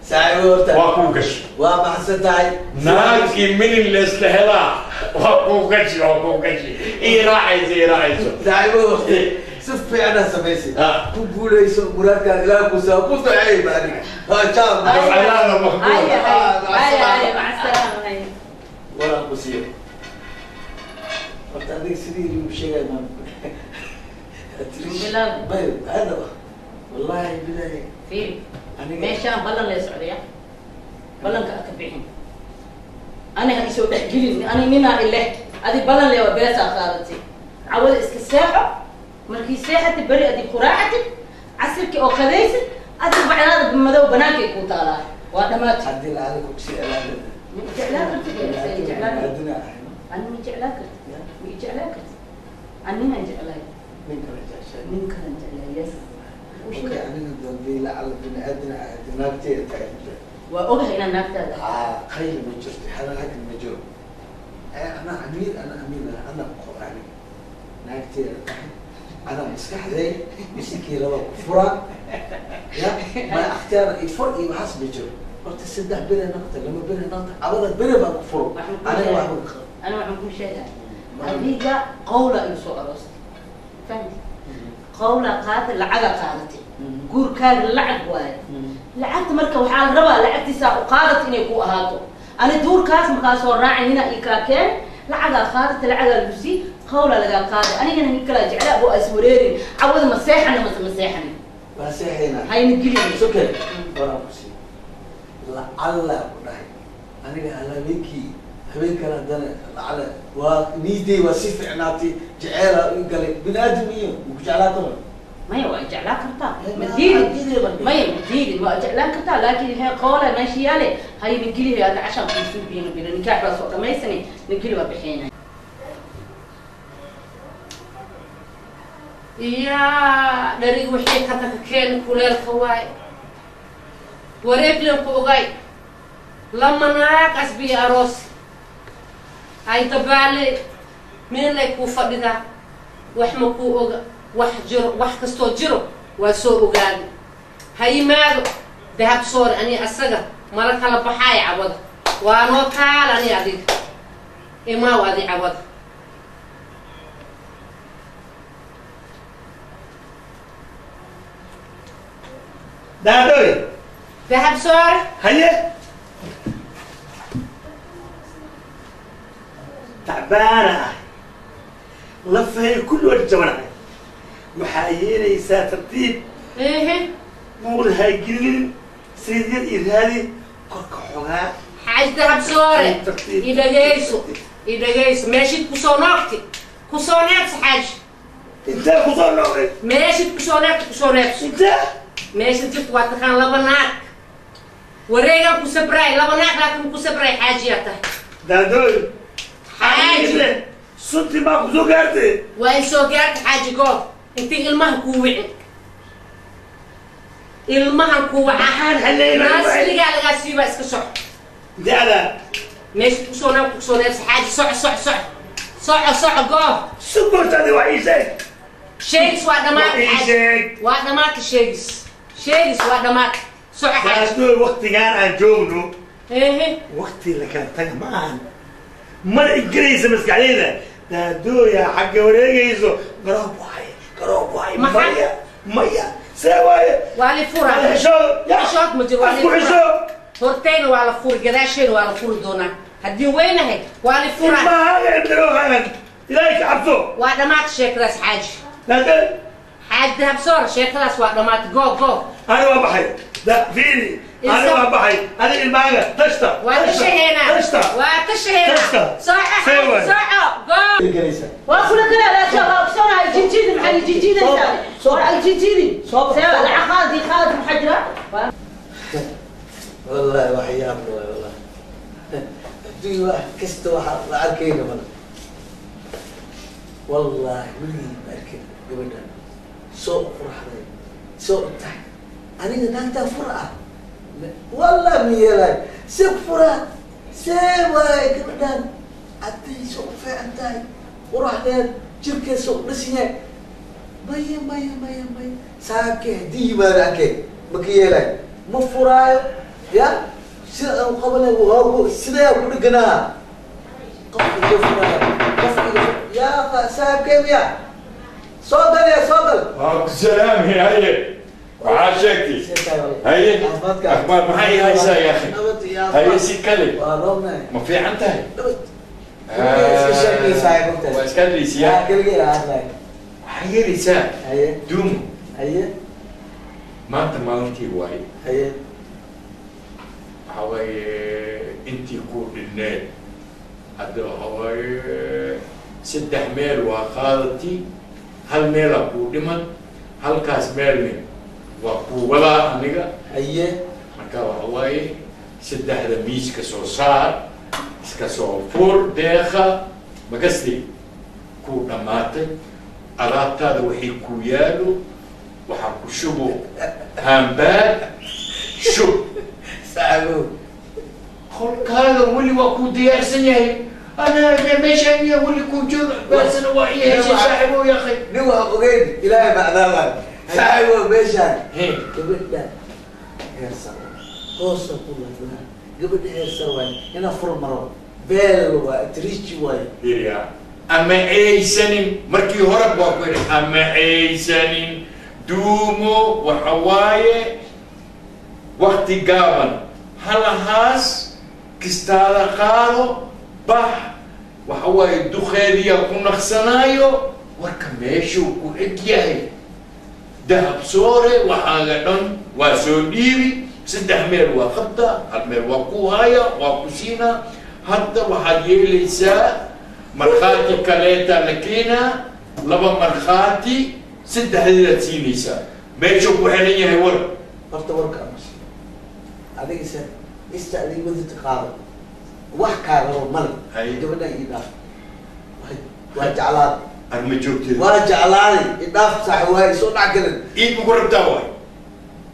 S9: Saaxiibow, horta
S3: Waa kuu gashi.
S9: waa maxsan tahay.
S3: Naagii minin laysla helaa, waa kuu gashi, waa kuu gashi, ii raacayso, ii raacayso.
S9: Saaxiibow, si fiican aa samaysay.
S3: Ha.
S9: Ku guulayso muraadkaada, ilaah kuusaa ku duceey ba aniga. Ha, ciao.
S3: Ducadaada maqbuul.
S2: Haya haya haya, maca salaama, haya.
S9: Waraan ku siiyo. Horta adiga sidii lagu sheegay maan
S2: Bilaab.
S9: may hada, wallahi bilahi.
S2: Fiiri.
S9: Aniga
S2: meeshaan ballan lee socdaya, ballanka aka bixin, aniga isoo dhexgelin, ani ninaa ileh, adi ballan lee waa beesaa qaadatay. Cawada iska seexo, markii seexatid beri adi quraacatid, casirkii oo qadaysid, adi bacdaada madow banaankay kuu taalaa, waa dhammaatid.
S9: Haddii la adiga kusii
S2: Ma jeclaan kartid? Yaa jeclaan?
S9: Adina ahayno.
S2: Ani ma jeclaan kartid? Ma i jeclaan kartid? Ani ninaan jeclahay.
S9: Nin kala jeceshahay?
S2: Nin kalan jeclahay, yes.
S9: Okay, aniga dambe lacala bini aadina ahayd naagteeda tahay.
S2: Waa ogahay inaan naagtaada ahay.
S9: Ah, qayl ma jirto, xalan hakan ma jiro. Ana amiir, ana amiir, ana qor aniga naagteeda tahay. Anaa maskaxday misikii laba ku furaa ya ma akhtiyaar iyo fur iyo waxaas ma jiro. Horta 3 beri noqota, 2 beri noqota, abada beri baan ku furo. Aniga waxba ka qabo.
S2: Ana waxaan kuu sheegaa adiga qawla igu soo aroostay, fahamti? Qawla qaata, lacaga qaadatay, guurkaaga lacag waaye. Lacagta marka waxaa la rabaa lacagtiisaa u qaadat inay ku ahaato. Ani duurkaas markaa soo raacay nina ii kaa keen, lacagaa qaadata, lacagaa lagu sii, qawla lagaa qaaday. Anigana nin kalaa jeclaa oo is wareerin cawada. Ma seexana mase ma seexanin?
S9: Waa seexaynaa.
S2: Hayna gelin.
S9: Sokay waraan ku sii lacalla ku dhahay aniga hal habeenkii, habeen kale haddana lacala waa niiday, waa si ficnaatay, jeceela u galay bini aadam iyo maku jeclaa karo.
S2: Maya, waa jeclaan kartaa, ma diidin. Maya, ma diidin, waa jeclaan kartaa, laakiin hee qoola meesha yaale hayna gelihay. Hadda cashaan kuusuu biino bilo nikaax baa soo dhamaysanay, nageli waa bixinay.
S10: Iyaa dharig wixii karka ka keeni kuleelka waay wareeglan ku ogay lama naag asbiya aroos ay dabaale meelay kuu fadhidaa, wax ma kuu oga, wax jiro, wax kastoo jiro waa soo ogaada. Ha yimaado Dahab Soore, ani asaga mala kala baxaay cawada, waa noo taal. Ani adiga imaaw adi cawada.
S1: Daadooy.
S10: Dahab Soore.
S1: Haye, tacbaana ah, lafahay kulli waa jabanahay. Waxaa yeelaysaa tartiib.
S10: Ehe.
S1: Muul haygelinin, saliid yar iyo raadi korka xogaa.
S10: Xaaj Dahab Soore.
S1: Tartiib.
S10: Idhagayso, idhagayso, meeshid kusoo noogti kusoo neebso xaaj.
S1: Intee kusoo noqday?
S10: Meeshid kusoo neebti kusoo neebso.
S1: Intee?
S10: Meesha jirta waa taqaan, laba naag wareegan ku sabraay, laba naag laakiin ku sabraay xaajiyaa tahay.
S1: Daadooy.
S10: Xaaji.
S1: Sunti baa kusoo gaartay.
S10: Waa in soo gaarta xaaji goob intii ilmaha kuu wicin, ilmahan kuu wacaa.
S1: Maxaan xaleynaa?
S10: Naasligaa lagaa siibaa, iska soco.
S1: Da'da.
S10: Meesha kusoo naag kusoo neebso xaaji, soco soco soco soco soco goob.
S1: Sugoortaadi waa ii sheeg.
S10: Sheegis waa dhammaatay.
S1: Waa ii
S10: xaaji.
S1: sheeg.
S10: Waa dhammaatay sheegis, sheegis waa dhammaatay, soco xaaji.
S1: Daadooy, waktigaan aan joogno
S10: ehe
S1: wakti la kala taga ma ahan, mana igelaysa maskaxdayda. Daadooya xagga wareegayso, garoob waaye, garoob waaye.
S10: Maxaa?
S1: Maya maya, see waaye?
S10: Waa li fura.
S1: Hal xishood ya.
S10: Xishood ma jiro, waa li
S1: Asku
S10: fura.
S1: xishood.
S10: Hortayna waa la furi, gadaasheena waa la furi doonaa haddii weynahay, waa li fura.
S1: Ilmahaaga ibdaroohagan, ilaahay ka cabso.
S10: Waa dhammaatay sheekadaas xaaji.
S1: Daadooy.
S10: Xaaji Dahab Soor, sheekadaas waa dhammaatay, go go.
S1: Ani waa baxay da fiiri, ani waa baxay, ani ilmahaaga tashta.
S10: Waa tashaheena.
S1: Tashta.
S10: Waa tashaheena.
S1: Tashta.
S10: Soco.
S1: See
S10: xaaji
S1: waay.
S10: Soco go.
S9: Galaysa.
S2: Waa kula kala laakiin waa ogsoonaa jijiidi, maxaa jijiidaysaa? War jijiidi.
S9: Soo
S2: see lacag qaadi qaadi, maxaa jira?
S9: Wallahi wax yaab leh waay, wallahi adduunya wax kasta waxa la arkayna mala, wallahi weligii ma arkin gabadhan soo u qurxday soo u tahay. Aniga naagtaa fur ah wallahi ma yeelayo, see ku furaa? See waay gabadhan cadday soo u fiican tahay, quraxdeed jirkeed soo u dhisan yahay. Maya maya maya maya, saake haddii yimaado arkay ma ka yeelayo, ma furaayo. Ya sida aan qabanay sidee ku dheganaha qofka iga furaayo, qofka iga yaa saaxiibkay miya? Soo gal ya, soo gal.
S3: Waa ku salaamay. Haye, waxaa sheegtay? Haye, akhbaar maxay haysaa ya akhi?
S9: Nabad iyo
S3: Haye, si kale.
S9: Waa roobnahay.
S3: Ma fiican tahay?
S9: Nabad. Iska sheekaysaa mogtahay.
S3: Waa iska hadlaysiyaa.
S9: Yaa keligay hadlay.
S3: Waxaa yeelaysaa.
S9: Haye.
S3: Duum.
S9: Haye.
S3: Maanta maalintii waaye.
S9: Haye.
S3: Waxaa waaye intii ku dhinneed hadda waxaa waaye 3 meel waa qaadati, hal meelaa kuu dhiman, halkaas meelne waa kuu wadaa aniga.
S9: Haye.
S3: Marka waxa waaye saddexda miiska soo saar, iska soo fur deeqa magasti kuu dhammaatay. Alaabtaada wixii ku yaalo waxaa ku shubo hambaag shub.
S9: Saaxiibow.
S3: Qolkaaga weli waa kuu diyaarsan yahay. انا ميشان يا ولي كوجر بس انا وعي صاحبه يا اخي
S9: نوا اوغين الهي بعدها صاحبه ميشان gabadha heer sare hoosa ku lahaa gabadha heer sare waay ina fur maro beel waa trichi waay
S3: ya ama aysanin markii hore baa ku yiri ama aysanin duumo waxa waaye waqti gaaban halahaas kistaada qaado bax waxa waaye duqeediya ku naqsanaayo warka meeshuu ku eg yahay dahab soore waxaaga dhan waa soo dhiibi saddex meel waa qabta hal meel waa ku haya waa ku siinaa hadda waxaad yeelaysaa markhaati kaleeta la keenaa laba markhaati saddexdeedaad siinaysaa meeshuu ku xiran yahay war
S9: horta warka amas adigisa ista adig wadata qaado wax kaagalo male gabadha ii dhaaf waa jeclaaday
S3: arma joogteeda
S9: waa jeclaaday i dhaaf saaxi waay soo dhac galin
S3: iid maku rabtaa waay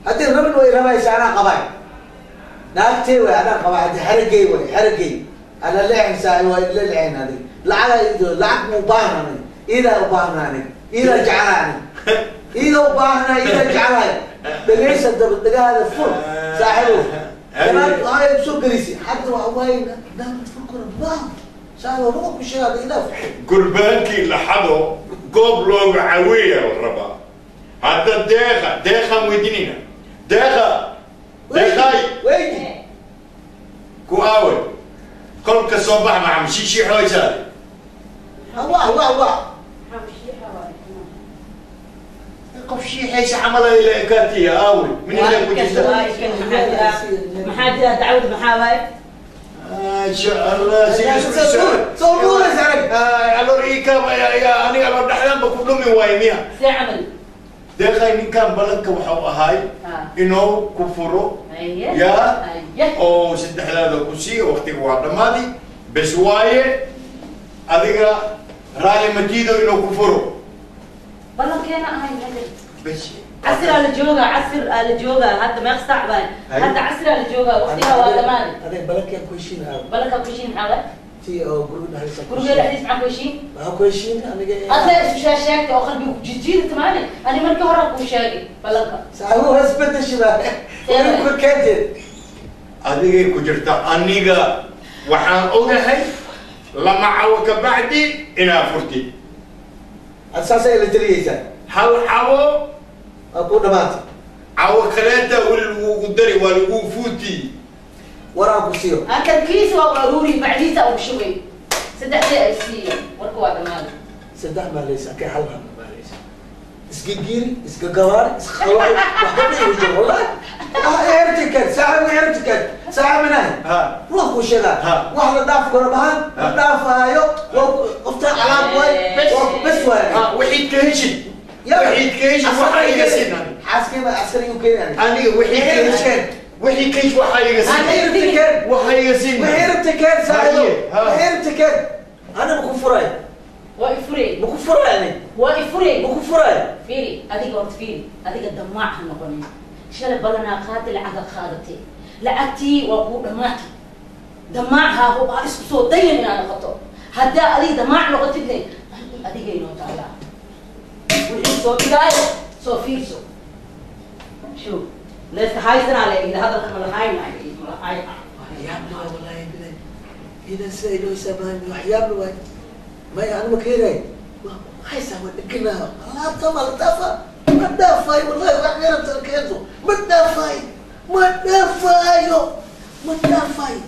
S9: haddii rabin way rabaysa anaa qabay naagtee waay anaa qabay haddii xeragey waay xeragey ana leexin saaxi waay la leexin adig lacag lacag mu baahnanay iidaa u baahnanay iidaa jeclaanay iida u baahnay iidaa jeclaay dhagaysa daba dhagaada fur saaxiibow ganaad ay soo gelisay hadda waxa waaye naagta fur karo maaha saaxiibow ruga ku sheegaa idaa fur
S3: gurbaankii la xado goob looga caweeya la rabaa hadda deeqa deeqaan weydiinayna deeqa deeqaay
S9: weydi
S3: ku aawe kolka soo bax macam shiishii xooysaa
S9: wah wah wah
S3: qof shiixaysa camal ay la ekaatiya aawe min ilaa ku jirta
S2: maxaa jira dacwad maxaa waaye
S3: ما شاء الله
S9: صور سعرك
S3: alor ii kaaba ya aniga alor dhexdaan ba ku dhumi waay miya
S2: see camal
S3: deeqay ninkan balanka waxau ahay inuu ku furo ya oo saddexdaada ku siiyo waqtiga waa dhammaadi bes waaye adiga raali matiido inuu ku furo
S2: balankeena ahay
S3: bes
S2: عصر على جوجا عصر على جوجا هذا ما يقصع باين هذا عصر على جوجا وقتها waa dhamaaday
S9: adeeg balankean ku heshiin aaw
S2: balanka ku heshiin maxaa waay
S9: tii oo guriga dhexdiisa
S2: guriga dhexdiisa maxaa ku heshiin
S9: maxaa ku heshiin aniga
S2: adla isu sheegtay oo qalbiga ku jijiidata maalin ani markii hore kuu sheegay balanka
S9: saaxiibo isbedeshiba ku keenteed
S3: adigay ku jirta aniga waxaan ogahay lama cawo ka bacdi inaa furtid
S9: ad saasay la teliyeysaa
S3: hal cawo
S9: waa ku dhamaatay
S3: cawo kaleeta weli lagugu dari waa lagu fuuti
S9: waraan ku siiyo
S2: akalkiisa waa u aruuri bacdiisa ugu shubay saddexdii ay siiyo warka waa dhamaaday
S9: saddex maalaysa akay hal hal maalaysa iska giiri iska gabaari iska qalooy waxba ma igu jiro wallahi ertikan saaxiib ertikan saaxiib minahay waa ku sheegaa wax la dhaaf karo mahan la dhaafaayo qofta calaam waay bes waay
S3: wixii ka heshid وحيد كيش وحا يقسين
S9: حاسكي عسكري يوكين
S3: انا وحيد كيش وحيد كيش وحا يقسين وحا يقسين
S9: وحيرتكين صاحبي وحيرتكين انا مكفراي
S2: وإفري
S9: مكفراي انا
S2: وإفري
S9: مكفراي
S2: فيري اديك قلت فيري اديك الدماع هنقولي شال بلنا قاتل عقا خادتي لعبتي وقو دماعتي دماعها هو اسكو سو دين انا قطو هدا اديك دماع نقطتني اديك ينو تعالى soo dhigaayo soo fiirso شو ليس هايسن على إذا هذا الخمر هاي هاي
S9: waxyaab waay wallahi bilahi idan sida inoo saamaan waxyaab waay maya anuma keenay haysaa waa dheganaa alaabta ma la dhaafa ma dhaafayo wallahi wax yarabta keento ma dhaafayo ma dhaafayo ma dhaafayo.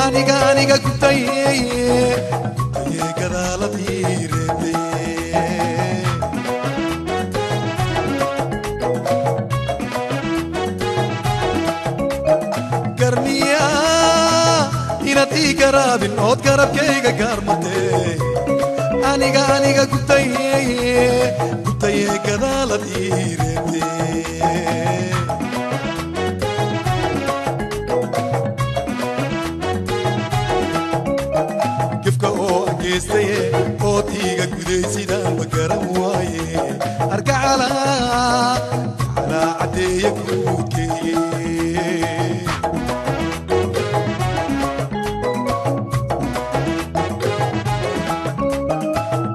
S8: Aniga aniga gubtaye gubtaye gadaaladii reebtay. Garmiya inaad ii garaabin ood garabkayga gaarmatee. Aniga aniga gubtaye gubtaye gadaalad ii reebtay. Gefka oo aan geystaye ood iiga guday sidaan ma garan waaye. Argacala gacalaa caddeeye guudkeeye.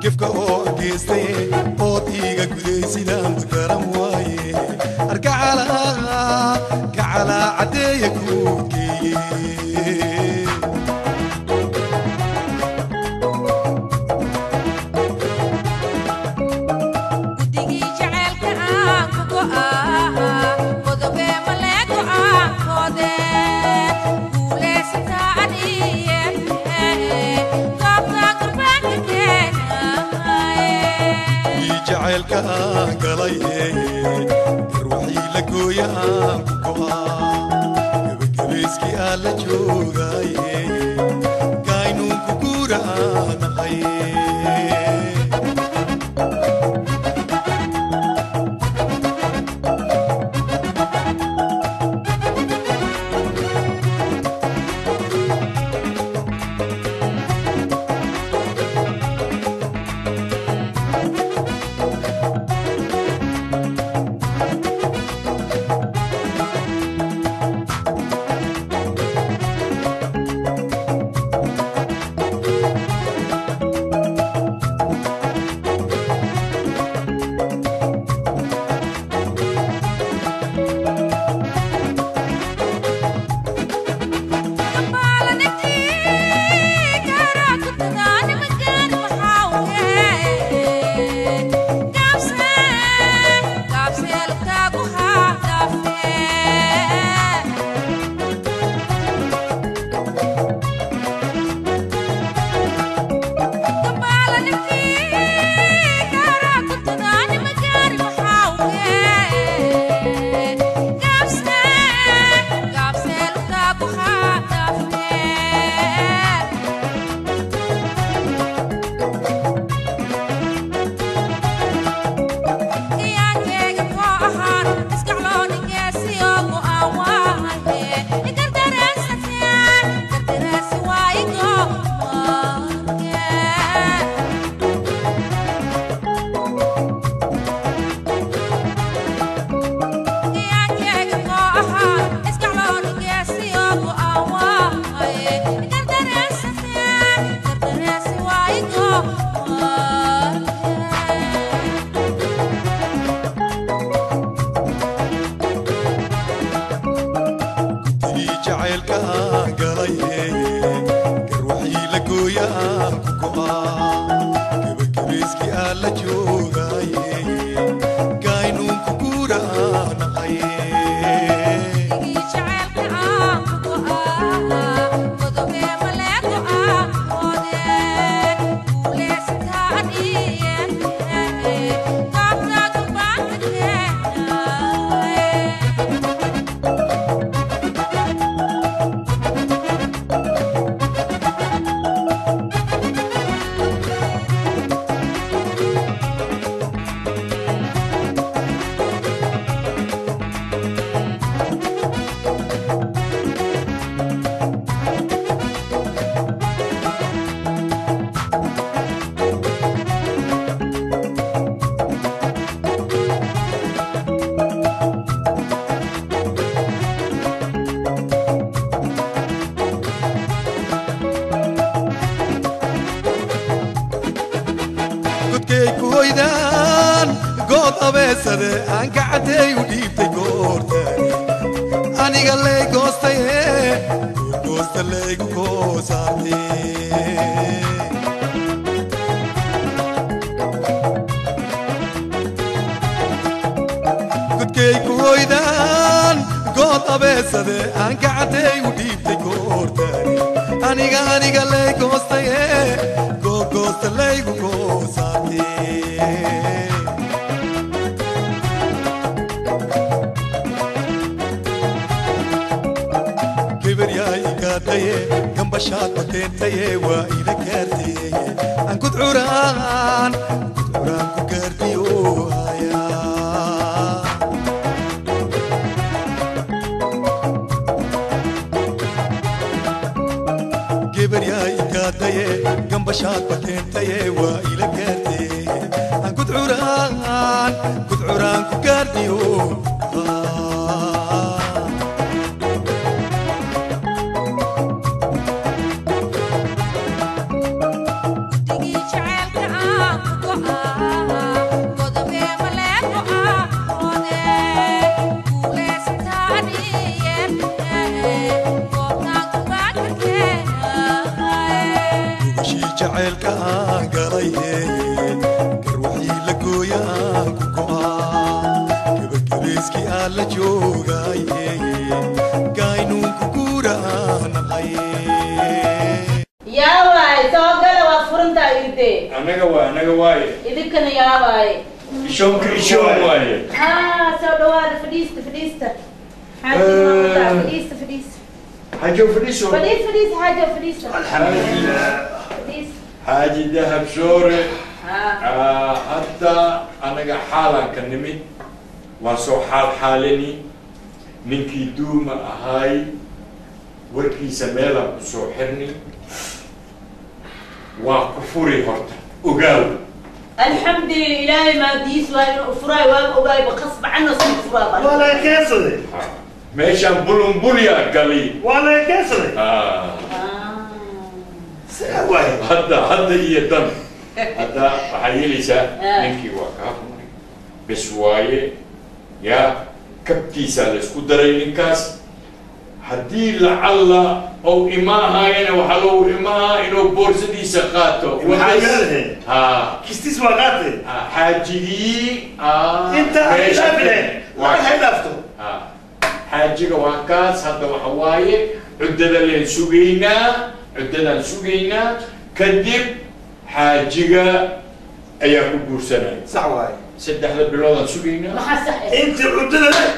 S8: Gefka oo aan geystaye ood iiga guday sidaan ma garan waaye. Argacala gacalaa caddeeye guudkeeye.
S11: Guddigii jaceylka aan ku go'aa godobee malee go'aankoode guulaysataa aniye goobta gurbaanka keenaye.
S8: Ii jacaylka aan galay garwaxii la gooya aan ku go'aa gebagabayskii aan la joogaaye gaynuunku guura aan ahay. Guddigii jacaylka aan galay garwaxii la gooya aan ku go'aa gebagabayskii aan la joogaaye gaynuunku guura aan ahay. Godkay ku hoydaan good abeesade aan gacantay u dhiibtay goortani aniga lay goostaye goorgoosta laygu goosaartay. Godkay ku hoydaan good abeesade aan gacantay u dhiibtay goortani Aniga aniga lay goostaye googoosta laygu goosaate Kibriyaay gaataye gambashaad bakeentaye waa ila gaarteye aan gudcuraan gudcuraan ku gaartiyo hayaa Kibriyaay gaataye gambashaad bakeentaye waa ila gaarteye aan gudcuraan gudcuraan ku gaartiyo Jacaylka aan galay garwaxii la gooya aan ku go'aa gabagabeyskii aan la joogay gaynuunku guura aan naqay
S2: Yaa waay soo gala waa furantaa irde
S3: anaga waaye
S2: idinkana yaa waaye
S3: ishoonka ishoon waaye
S2: haa soo dhawaada fadhiista fadhiista xaajiga fadhiista fadhiista
S3: xaajo fadhiiso
S2: fadhiis fadhiis xaajo fadhiista
S3: alxamdulilah
S2: fadhiis
S3: xaaji dahab shoore hadda anaga xaalaan ka nimid waan soo xaal xaalani ninkii duuma ahaay warkiisa meelaan ku soo xirni waa ku furi horta ogaaw
S2: alxamdulilah ilaahay maadiis waa inuu furaay waa ogaay baqasba cano sii furaa
S1: waa laga keensaday
S3: meeshaan bulunbulyaa gali
S1: waa laga keensaday
S3: hadda iyo dan hadda waxaa yeelaysaa ninkii waa kaa furay bes waaye yaa kabtiisaa la isku daray ninkaas haddii lacalla ou imaahayana waxaa loogu imaahaa inuu boorsadiisa qaato
S1: kistiis waa qaatay
S3: xaajigii
S1: inta lacag dhaafto
S3: xaajiga waa kaas hadda waxa waaye cuddada leen sugaynaa cuddadaan sugaynaa kadib xaajiga ayaa ku guursanaya
S1: sax waaye
S3: 3 biloodaan sugaynaa
S2: maxaa sax
S1: inta cuddada leh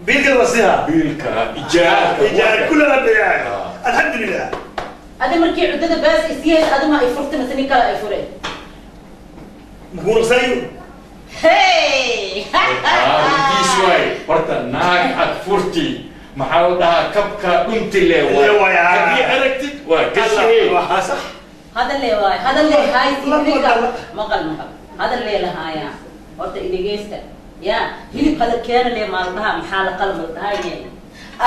S1: biilka wasiha
S3: biilka ijaarka
S1: ijaar kullana biyaa alxamdulilah
S2: adi markii cuddada baas isyeed adima ay furtay mise nin kale ay fureen
S1: muguursayo
S2: hey
S3: diis waay horta naag ad furti maxaa la dhahaa kabka dhunti le waay haddii aragtid waa gashay
S1: waa sax
S2: هذا اللي واي هذا اللي هاي تيجي مقل مقل هذا اللي لهايا horta idhegeysta ya hilib hada keena le maaldaha maxaa la qalmaldahaye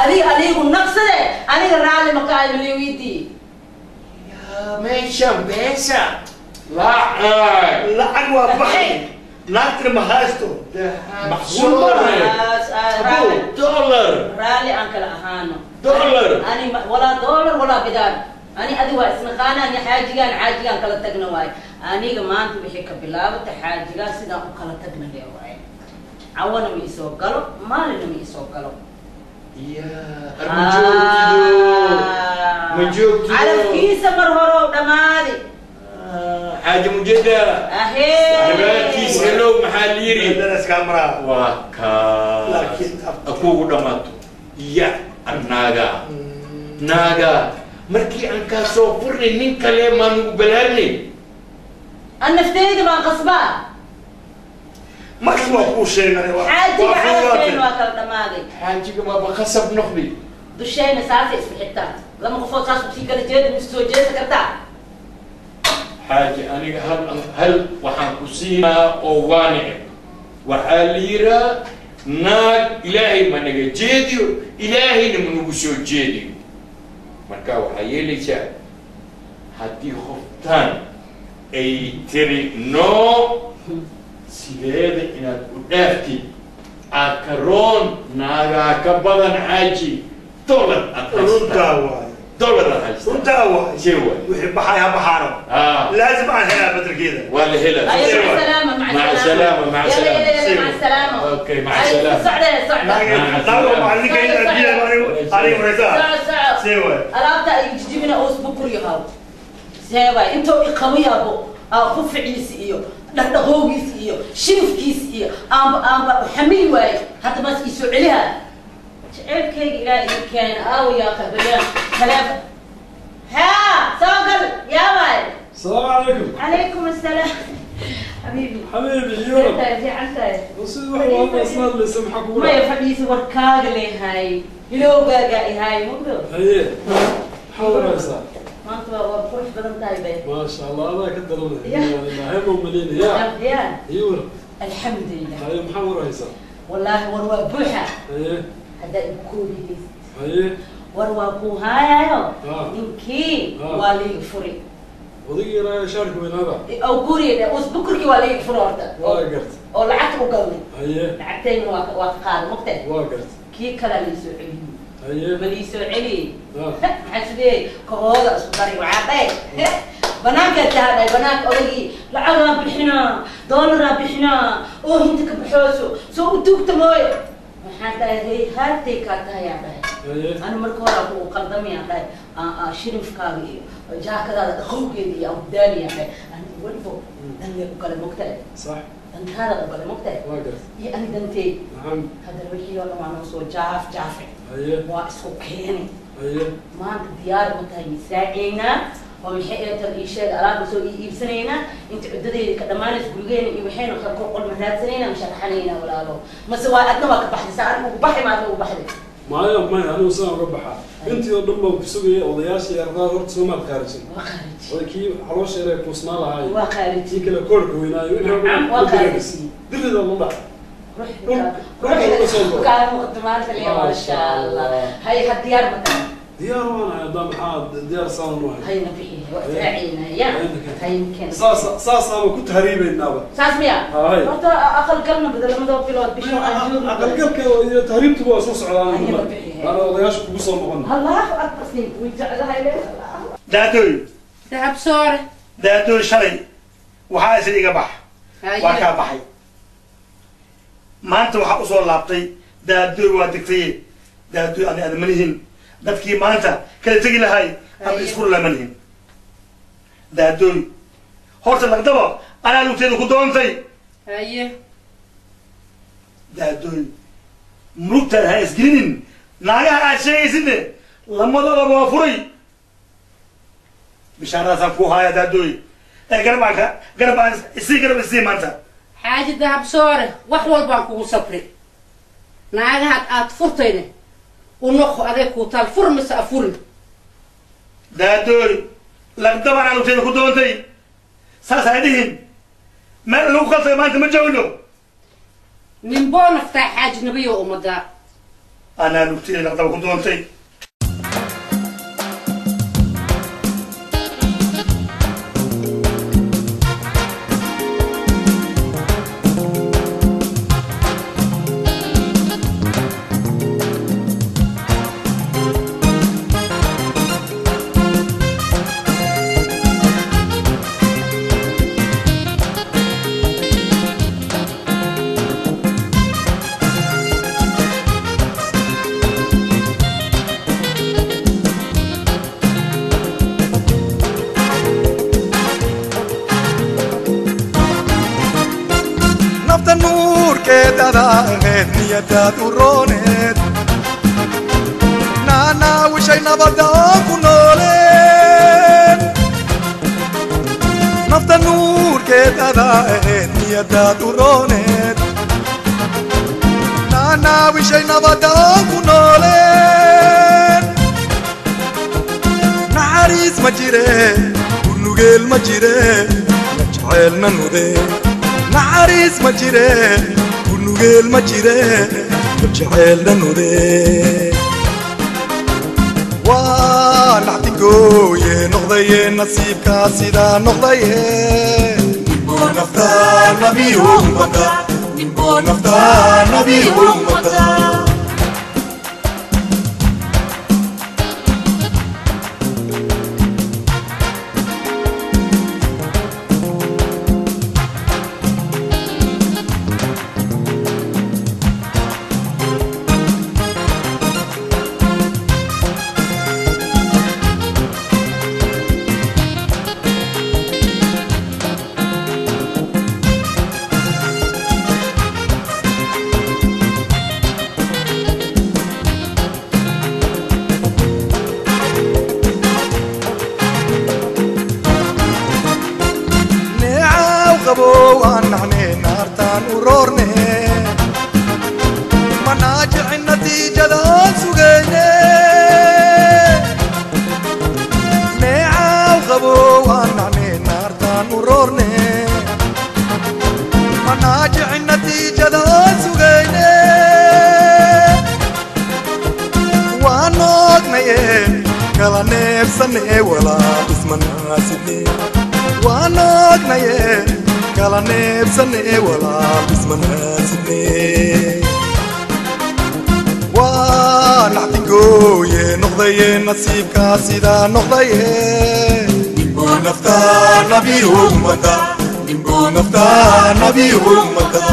S2: adi adigu naqsade aniga raalli maka liwidi
S3: meesha beesha lacag
S1: lacag waa baxay lacagtina ma haysto macquul maaha
S3: dollar
S2: raalli aan kala ahaano
S3: dollar
S2: ani walaa dollar walaa bidaar ani adi waa isnaqaana ani xaajigaan xaajigaan kala tagna waaye aniga maanta wixii ka bilaabata xaajigaan sidaan u kala tagna le waaye cawana ma isoo galo maalina ma isoo galo
S3: ma joogtido
S2: calafkiisa mar hore dhammaadi
S3: xaaji mujada
S2: ahee
S3: habaarkiis helow maxaa la yidhi waa kaas kuugu dhammaato ya naaga naaga markii aan kaa soo furnay nin kale maanugu balaarnay
S2: an nafteyda baan qasbaa
S1: markas waa kuu sheegnay
S2: xaajiga calafkeena waa kala dhammaaday
S3: xaajiga maaba qasab noqday
S2: dushayna saasay isku xigtaa lama qofood saas usii kala jeeda ma soo jeesa kartaa
S3: xaaji aniga hal waxaan ku siinaa oo waa neceb waxaa la yiraa naag ilaahay ma naga jeediyo ilaahayna ma nagu soo jeediyo marka waxaa yeelaysaa haddii qoftaan ay tiri noo sideeda inaad u dhaaftid akaroon naagaa ka badan xaaji dollar aad
S1: runtaa waay
S3: dollar aad haystaa
S1: runtaa waay
S3: see waay
S1: wixii baxay ha baxaano laazim aan helaa bedelkeeda
S3: waa la helaa
S2: مع السلامة
S3: مع السلامة
S2: مع السلامة مع السلامة
S3: okay مع السلامة
S2: صعدة صعدة
S1: naago macallinka aniga wareysaa see waay
S2: alaabta ay jijibin jibina oo isbukuriyo seebay intuu iqabayaabo quficiisa iyo dhaqdhaqoogiisa iyo shirifkiisa iyo aanba xamili waaye hadda maas ii soo celiha jaceylkayga ilaa ii keena aawo yaa qahbayaan taleefon haa soo gal yaabay.
S4: السلام عليكم.
S2: عليكم السلام حبيبي.
S4: حبيبي يورب.
S2: بس
S4: والله اصلا اللي سمحك
S2: ما يفعليس وركاغ لي هاي hilowgaaga ihaay mugdo.
S4: Haye, maxaa waraysaa?
S2: Maanta waa qurux badan tahay be.
S4: Maasha Allah, adaa ka daranaya. Ilaahay buu malinaya.
S2: Ya
S4: yur.
S2: Alxamdulilah.
S4: Haye, maxaa waraysaa?
S2: Wallaahi war waa buuxa.
S4: Haye.
S2: Haddaa igu koobiyeys.
S4: Haye.
S2: War waa kuu haayaayo ninkii waa liiga furi.
S4: Odaygii yaraa shaarka weynaada
S2: oo guriga usbukurkii waa liiga furi horta.
S4: Waa garta.
S2: Oo lacagta u galnay.
S4: Haye.
S2: Lacagtayna waa ka qaaday mugte.
S4: Waa garta.
S2: Kii kale liisoo celiyey.
S4: Haye.
S2: Ma liisoo celiyey. Maxaa sidee kabooda isku dari waxaa dhahay banaankaa tahaday banaanka odaygii lacagaa bixinaa doolaraa bixinaa oo hinta ka baxooso soo u tuugta mooye waxaan dhahay hey haatay kaa tahayaan dhahay anu marka hore ku qaldamayaan dhahay shirifkaaga iyo jaakadaada dhaqowgeeda iyo aan gudaanayaan dhahay anigu welibo danlee u galay mogtahay.
S4: Sax.
S2: Dantaada u galay mogtahay.
S4: Waa garta.
S2: Iyo ani dantey.
S4: Nacam.
S2: Haddana wixii oo dhan waa noo soo jaaf jaafay.
S4: Haye.
S2: Waa isku keenay.
S4: Haye.
S2: Maanta diyaar ma tahay misaaceynaa oo maxay eetan ii sheeg alaabta soo ii iibsanaynaa inta cuddadeeda ka dhammaanaysa gurigeena iyo waxaynu qarko qol ma raadsanaynaa ma sharaxanaynaa walaalo mase waa adna waa ka baxday saa anigu ugu baxay ma adna ugu baxday.
S4: Maya maya, anigu sidaan uga baxaa intii oo dhan baan ku sugayay odayaasha iyo ardada horta soomaad khaarijin.
S2: Waa khaariji.
S4: Oday kii caloosha yaree kuusnaa lahaay.
S2: Waa khaariji.
S4: Kii kale koorka weynaayo wixii oo dhan
S2: waa khaariji.
S4: Dirida la dhac.
S2: Kaa muuqata maanta le maasha Allah. Hay had diyaar ma tahay?
S4: Diyaar waan ahay haddaa maxaa diyaar saan u ahay.
S2: Hayna bixi waa israacayna ya haynken.
S4: Saas saasaaba ku tahriibaynaaba.
S2: Saas miya?
S4: Hay.
S2: Horta aqal galna badal lamada bilood bisho aan joogno.
S4: Aqal galka iyo tahriibtuba waa soo socdaan. Ana odayaasha kugu soo noqon.
S2: Allahu akbar sin way jeclahay le.
S1: Daadooy.
S10: Dahab soore.
S1: Daadooy shalay waxaa isla iga bax. Waa kaa baxay. Maanta waxaa usoo laabtay daadooy waa degtay daadooy ani aad malihin dadkii maanta kala tegi lahay ama isku lamanihin daadooy horta lagdaba anaa lugteeda ku doontay.
S10: Haye.
S1: Daadooy murugtaada ha isgelinin naagaha aad sheegaysidne lamadooda waa furay bishaaradaasaan ku haaya daadooy ee garab aan ka garab aan isii garab isii maanta.
S10: Xaaji dahab soore wax walbaan kugu sabri naagahaad aad furtayne u noqo adeeg kuu taal fur mise afurin.
S1: Daadooy lagdaba anaa lugteeda ku doontay saas hay dhihin meel lagu kaltay maanta ma joogno.
S10: Ninboo naftaa xaaji nabiyo ummadaa.
S1: Anaa lugteeda lagdaba ku doontay.
S8: Niyadaad u rooneed naanaa wishay nabada oo ku nooleen nafta nuurkeed adaa aheed niyadaad u rooneed naanaa wishay nabada oo ku nooleen naxariis ma jire unugeel ma jire jaceelna nude naxariis ma jire unugeel ma jire jaceelna nude waa naxtigooye noqdaye nasiibkaa sidaa noqdaye naftaa nabi ummada naftaa nabi ummada. Qabow aan nacne naartaan u roorne manaajicin natiijadaan sugayne neecaw qabow aan nacne naartaan u roorne manaajicin natiijadaan sugayne waan ognaye kala neebsane walaa ismanaasidne waan ognaye kala neebsane walaa ismanaasidne waa naxdingooye noqdaye nasiibkaa sidaa noqdaye nimbuu naftaa nabi ummada nimbuu naftaa nabi ummada.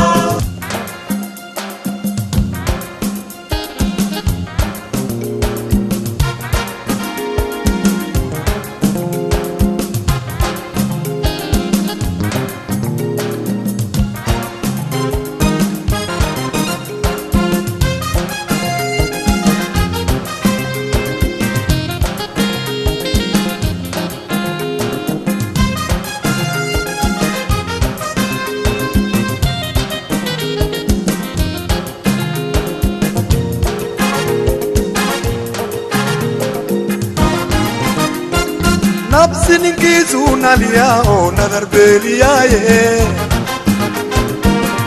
S8: Nabsi ninkiisu naliya oo nadar beeliyaaye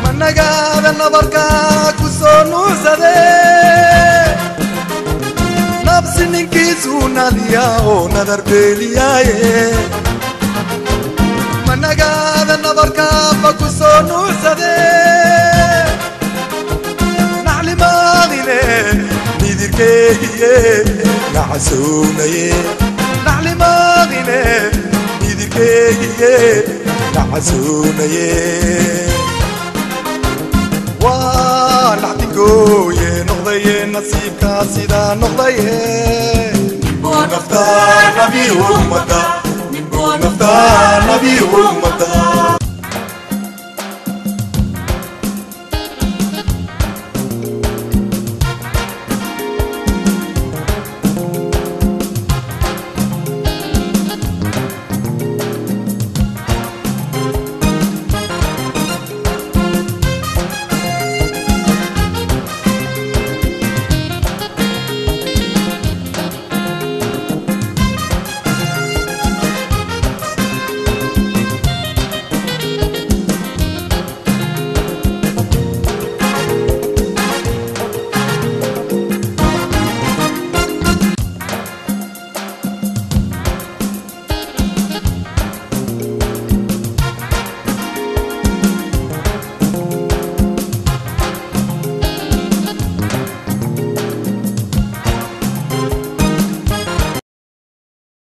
S8: managaada nabarka ku soo nuursade nabsi ninkiisu naliya oo nadar beeliyaaye managaada nabarka ma ku soo nuursade naclimaadine nidirkeegiye nacasoonaye naclimaadine nidirkeegiye nacasoonaye waa naxdingooye noqdaye nasiibkaa sidaa noqdaye nimbuu naftaa nabi ummada nimbuu naftaa nabi ummada.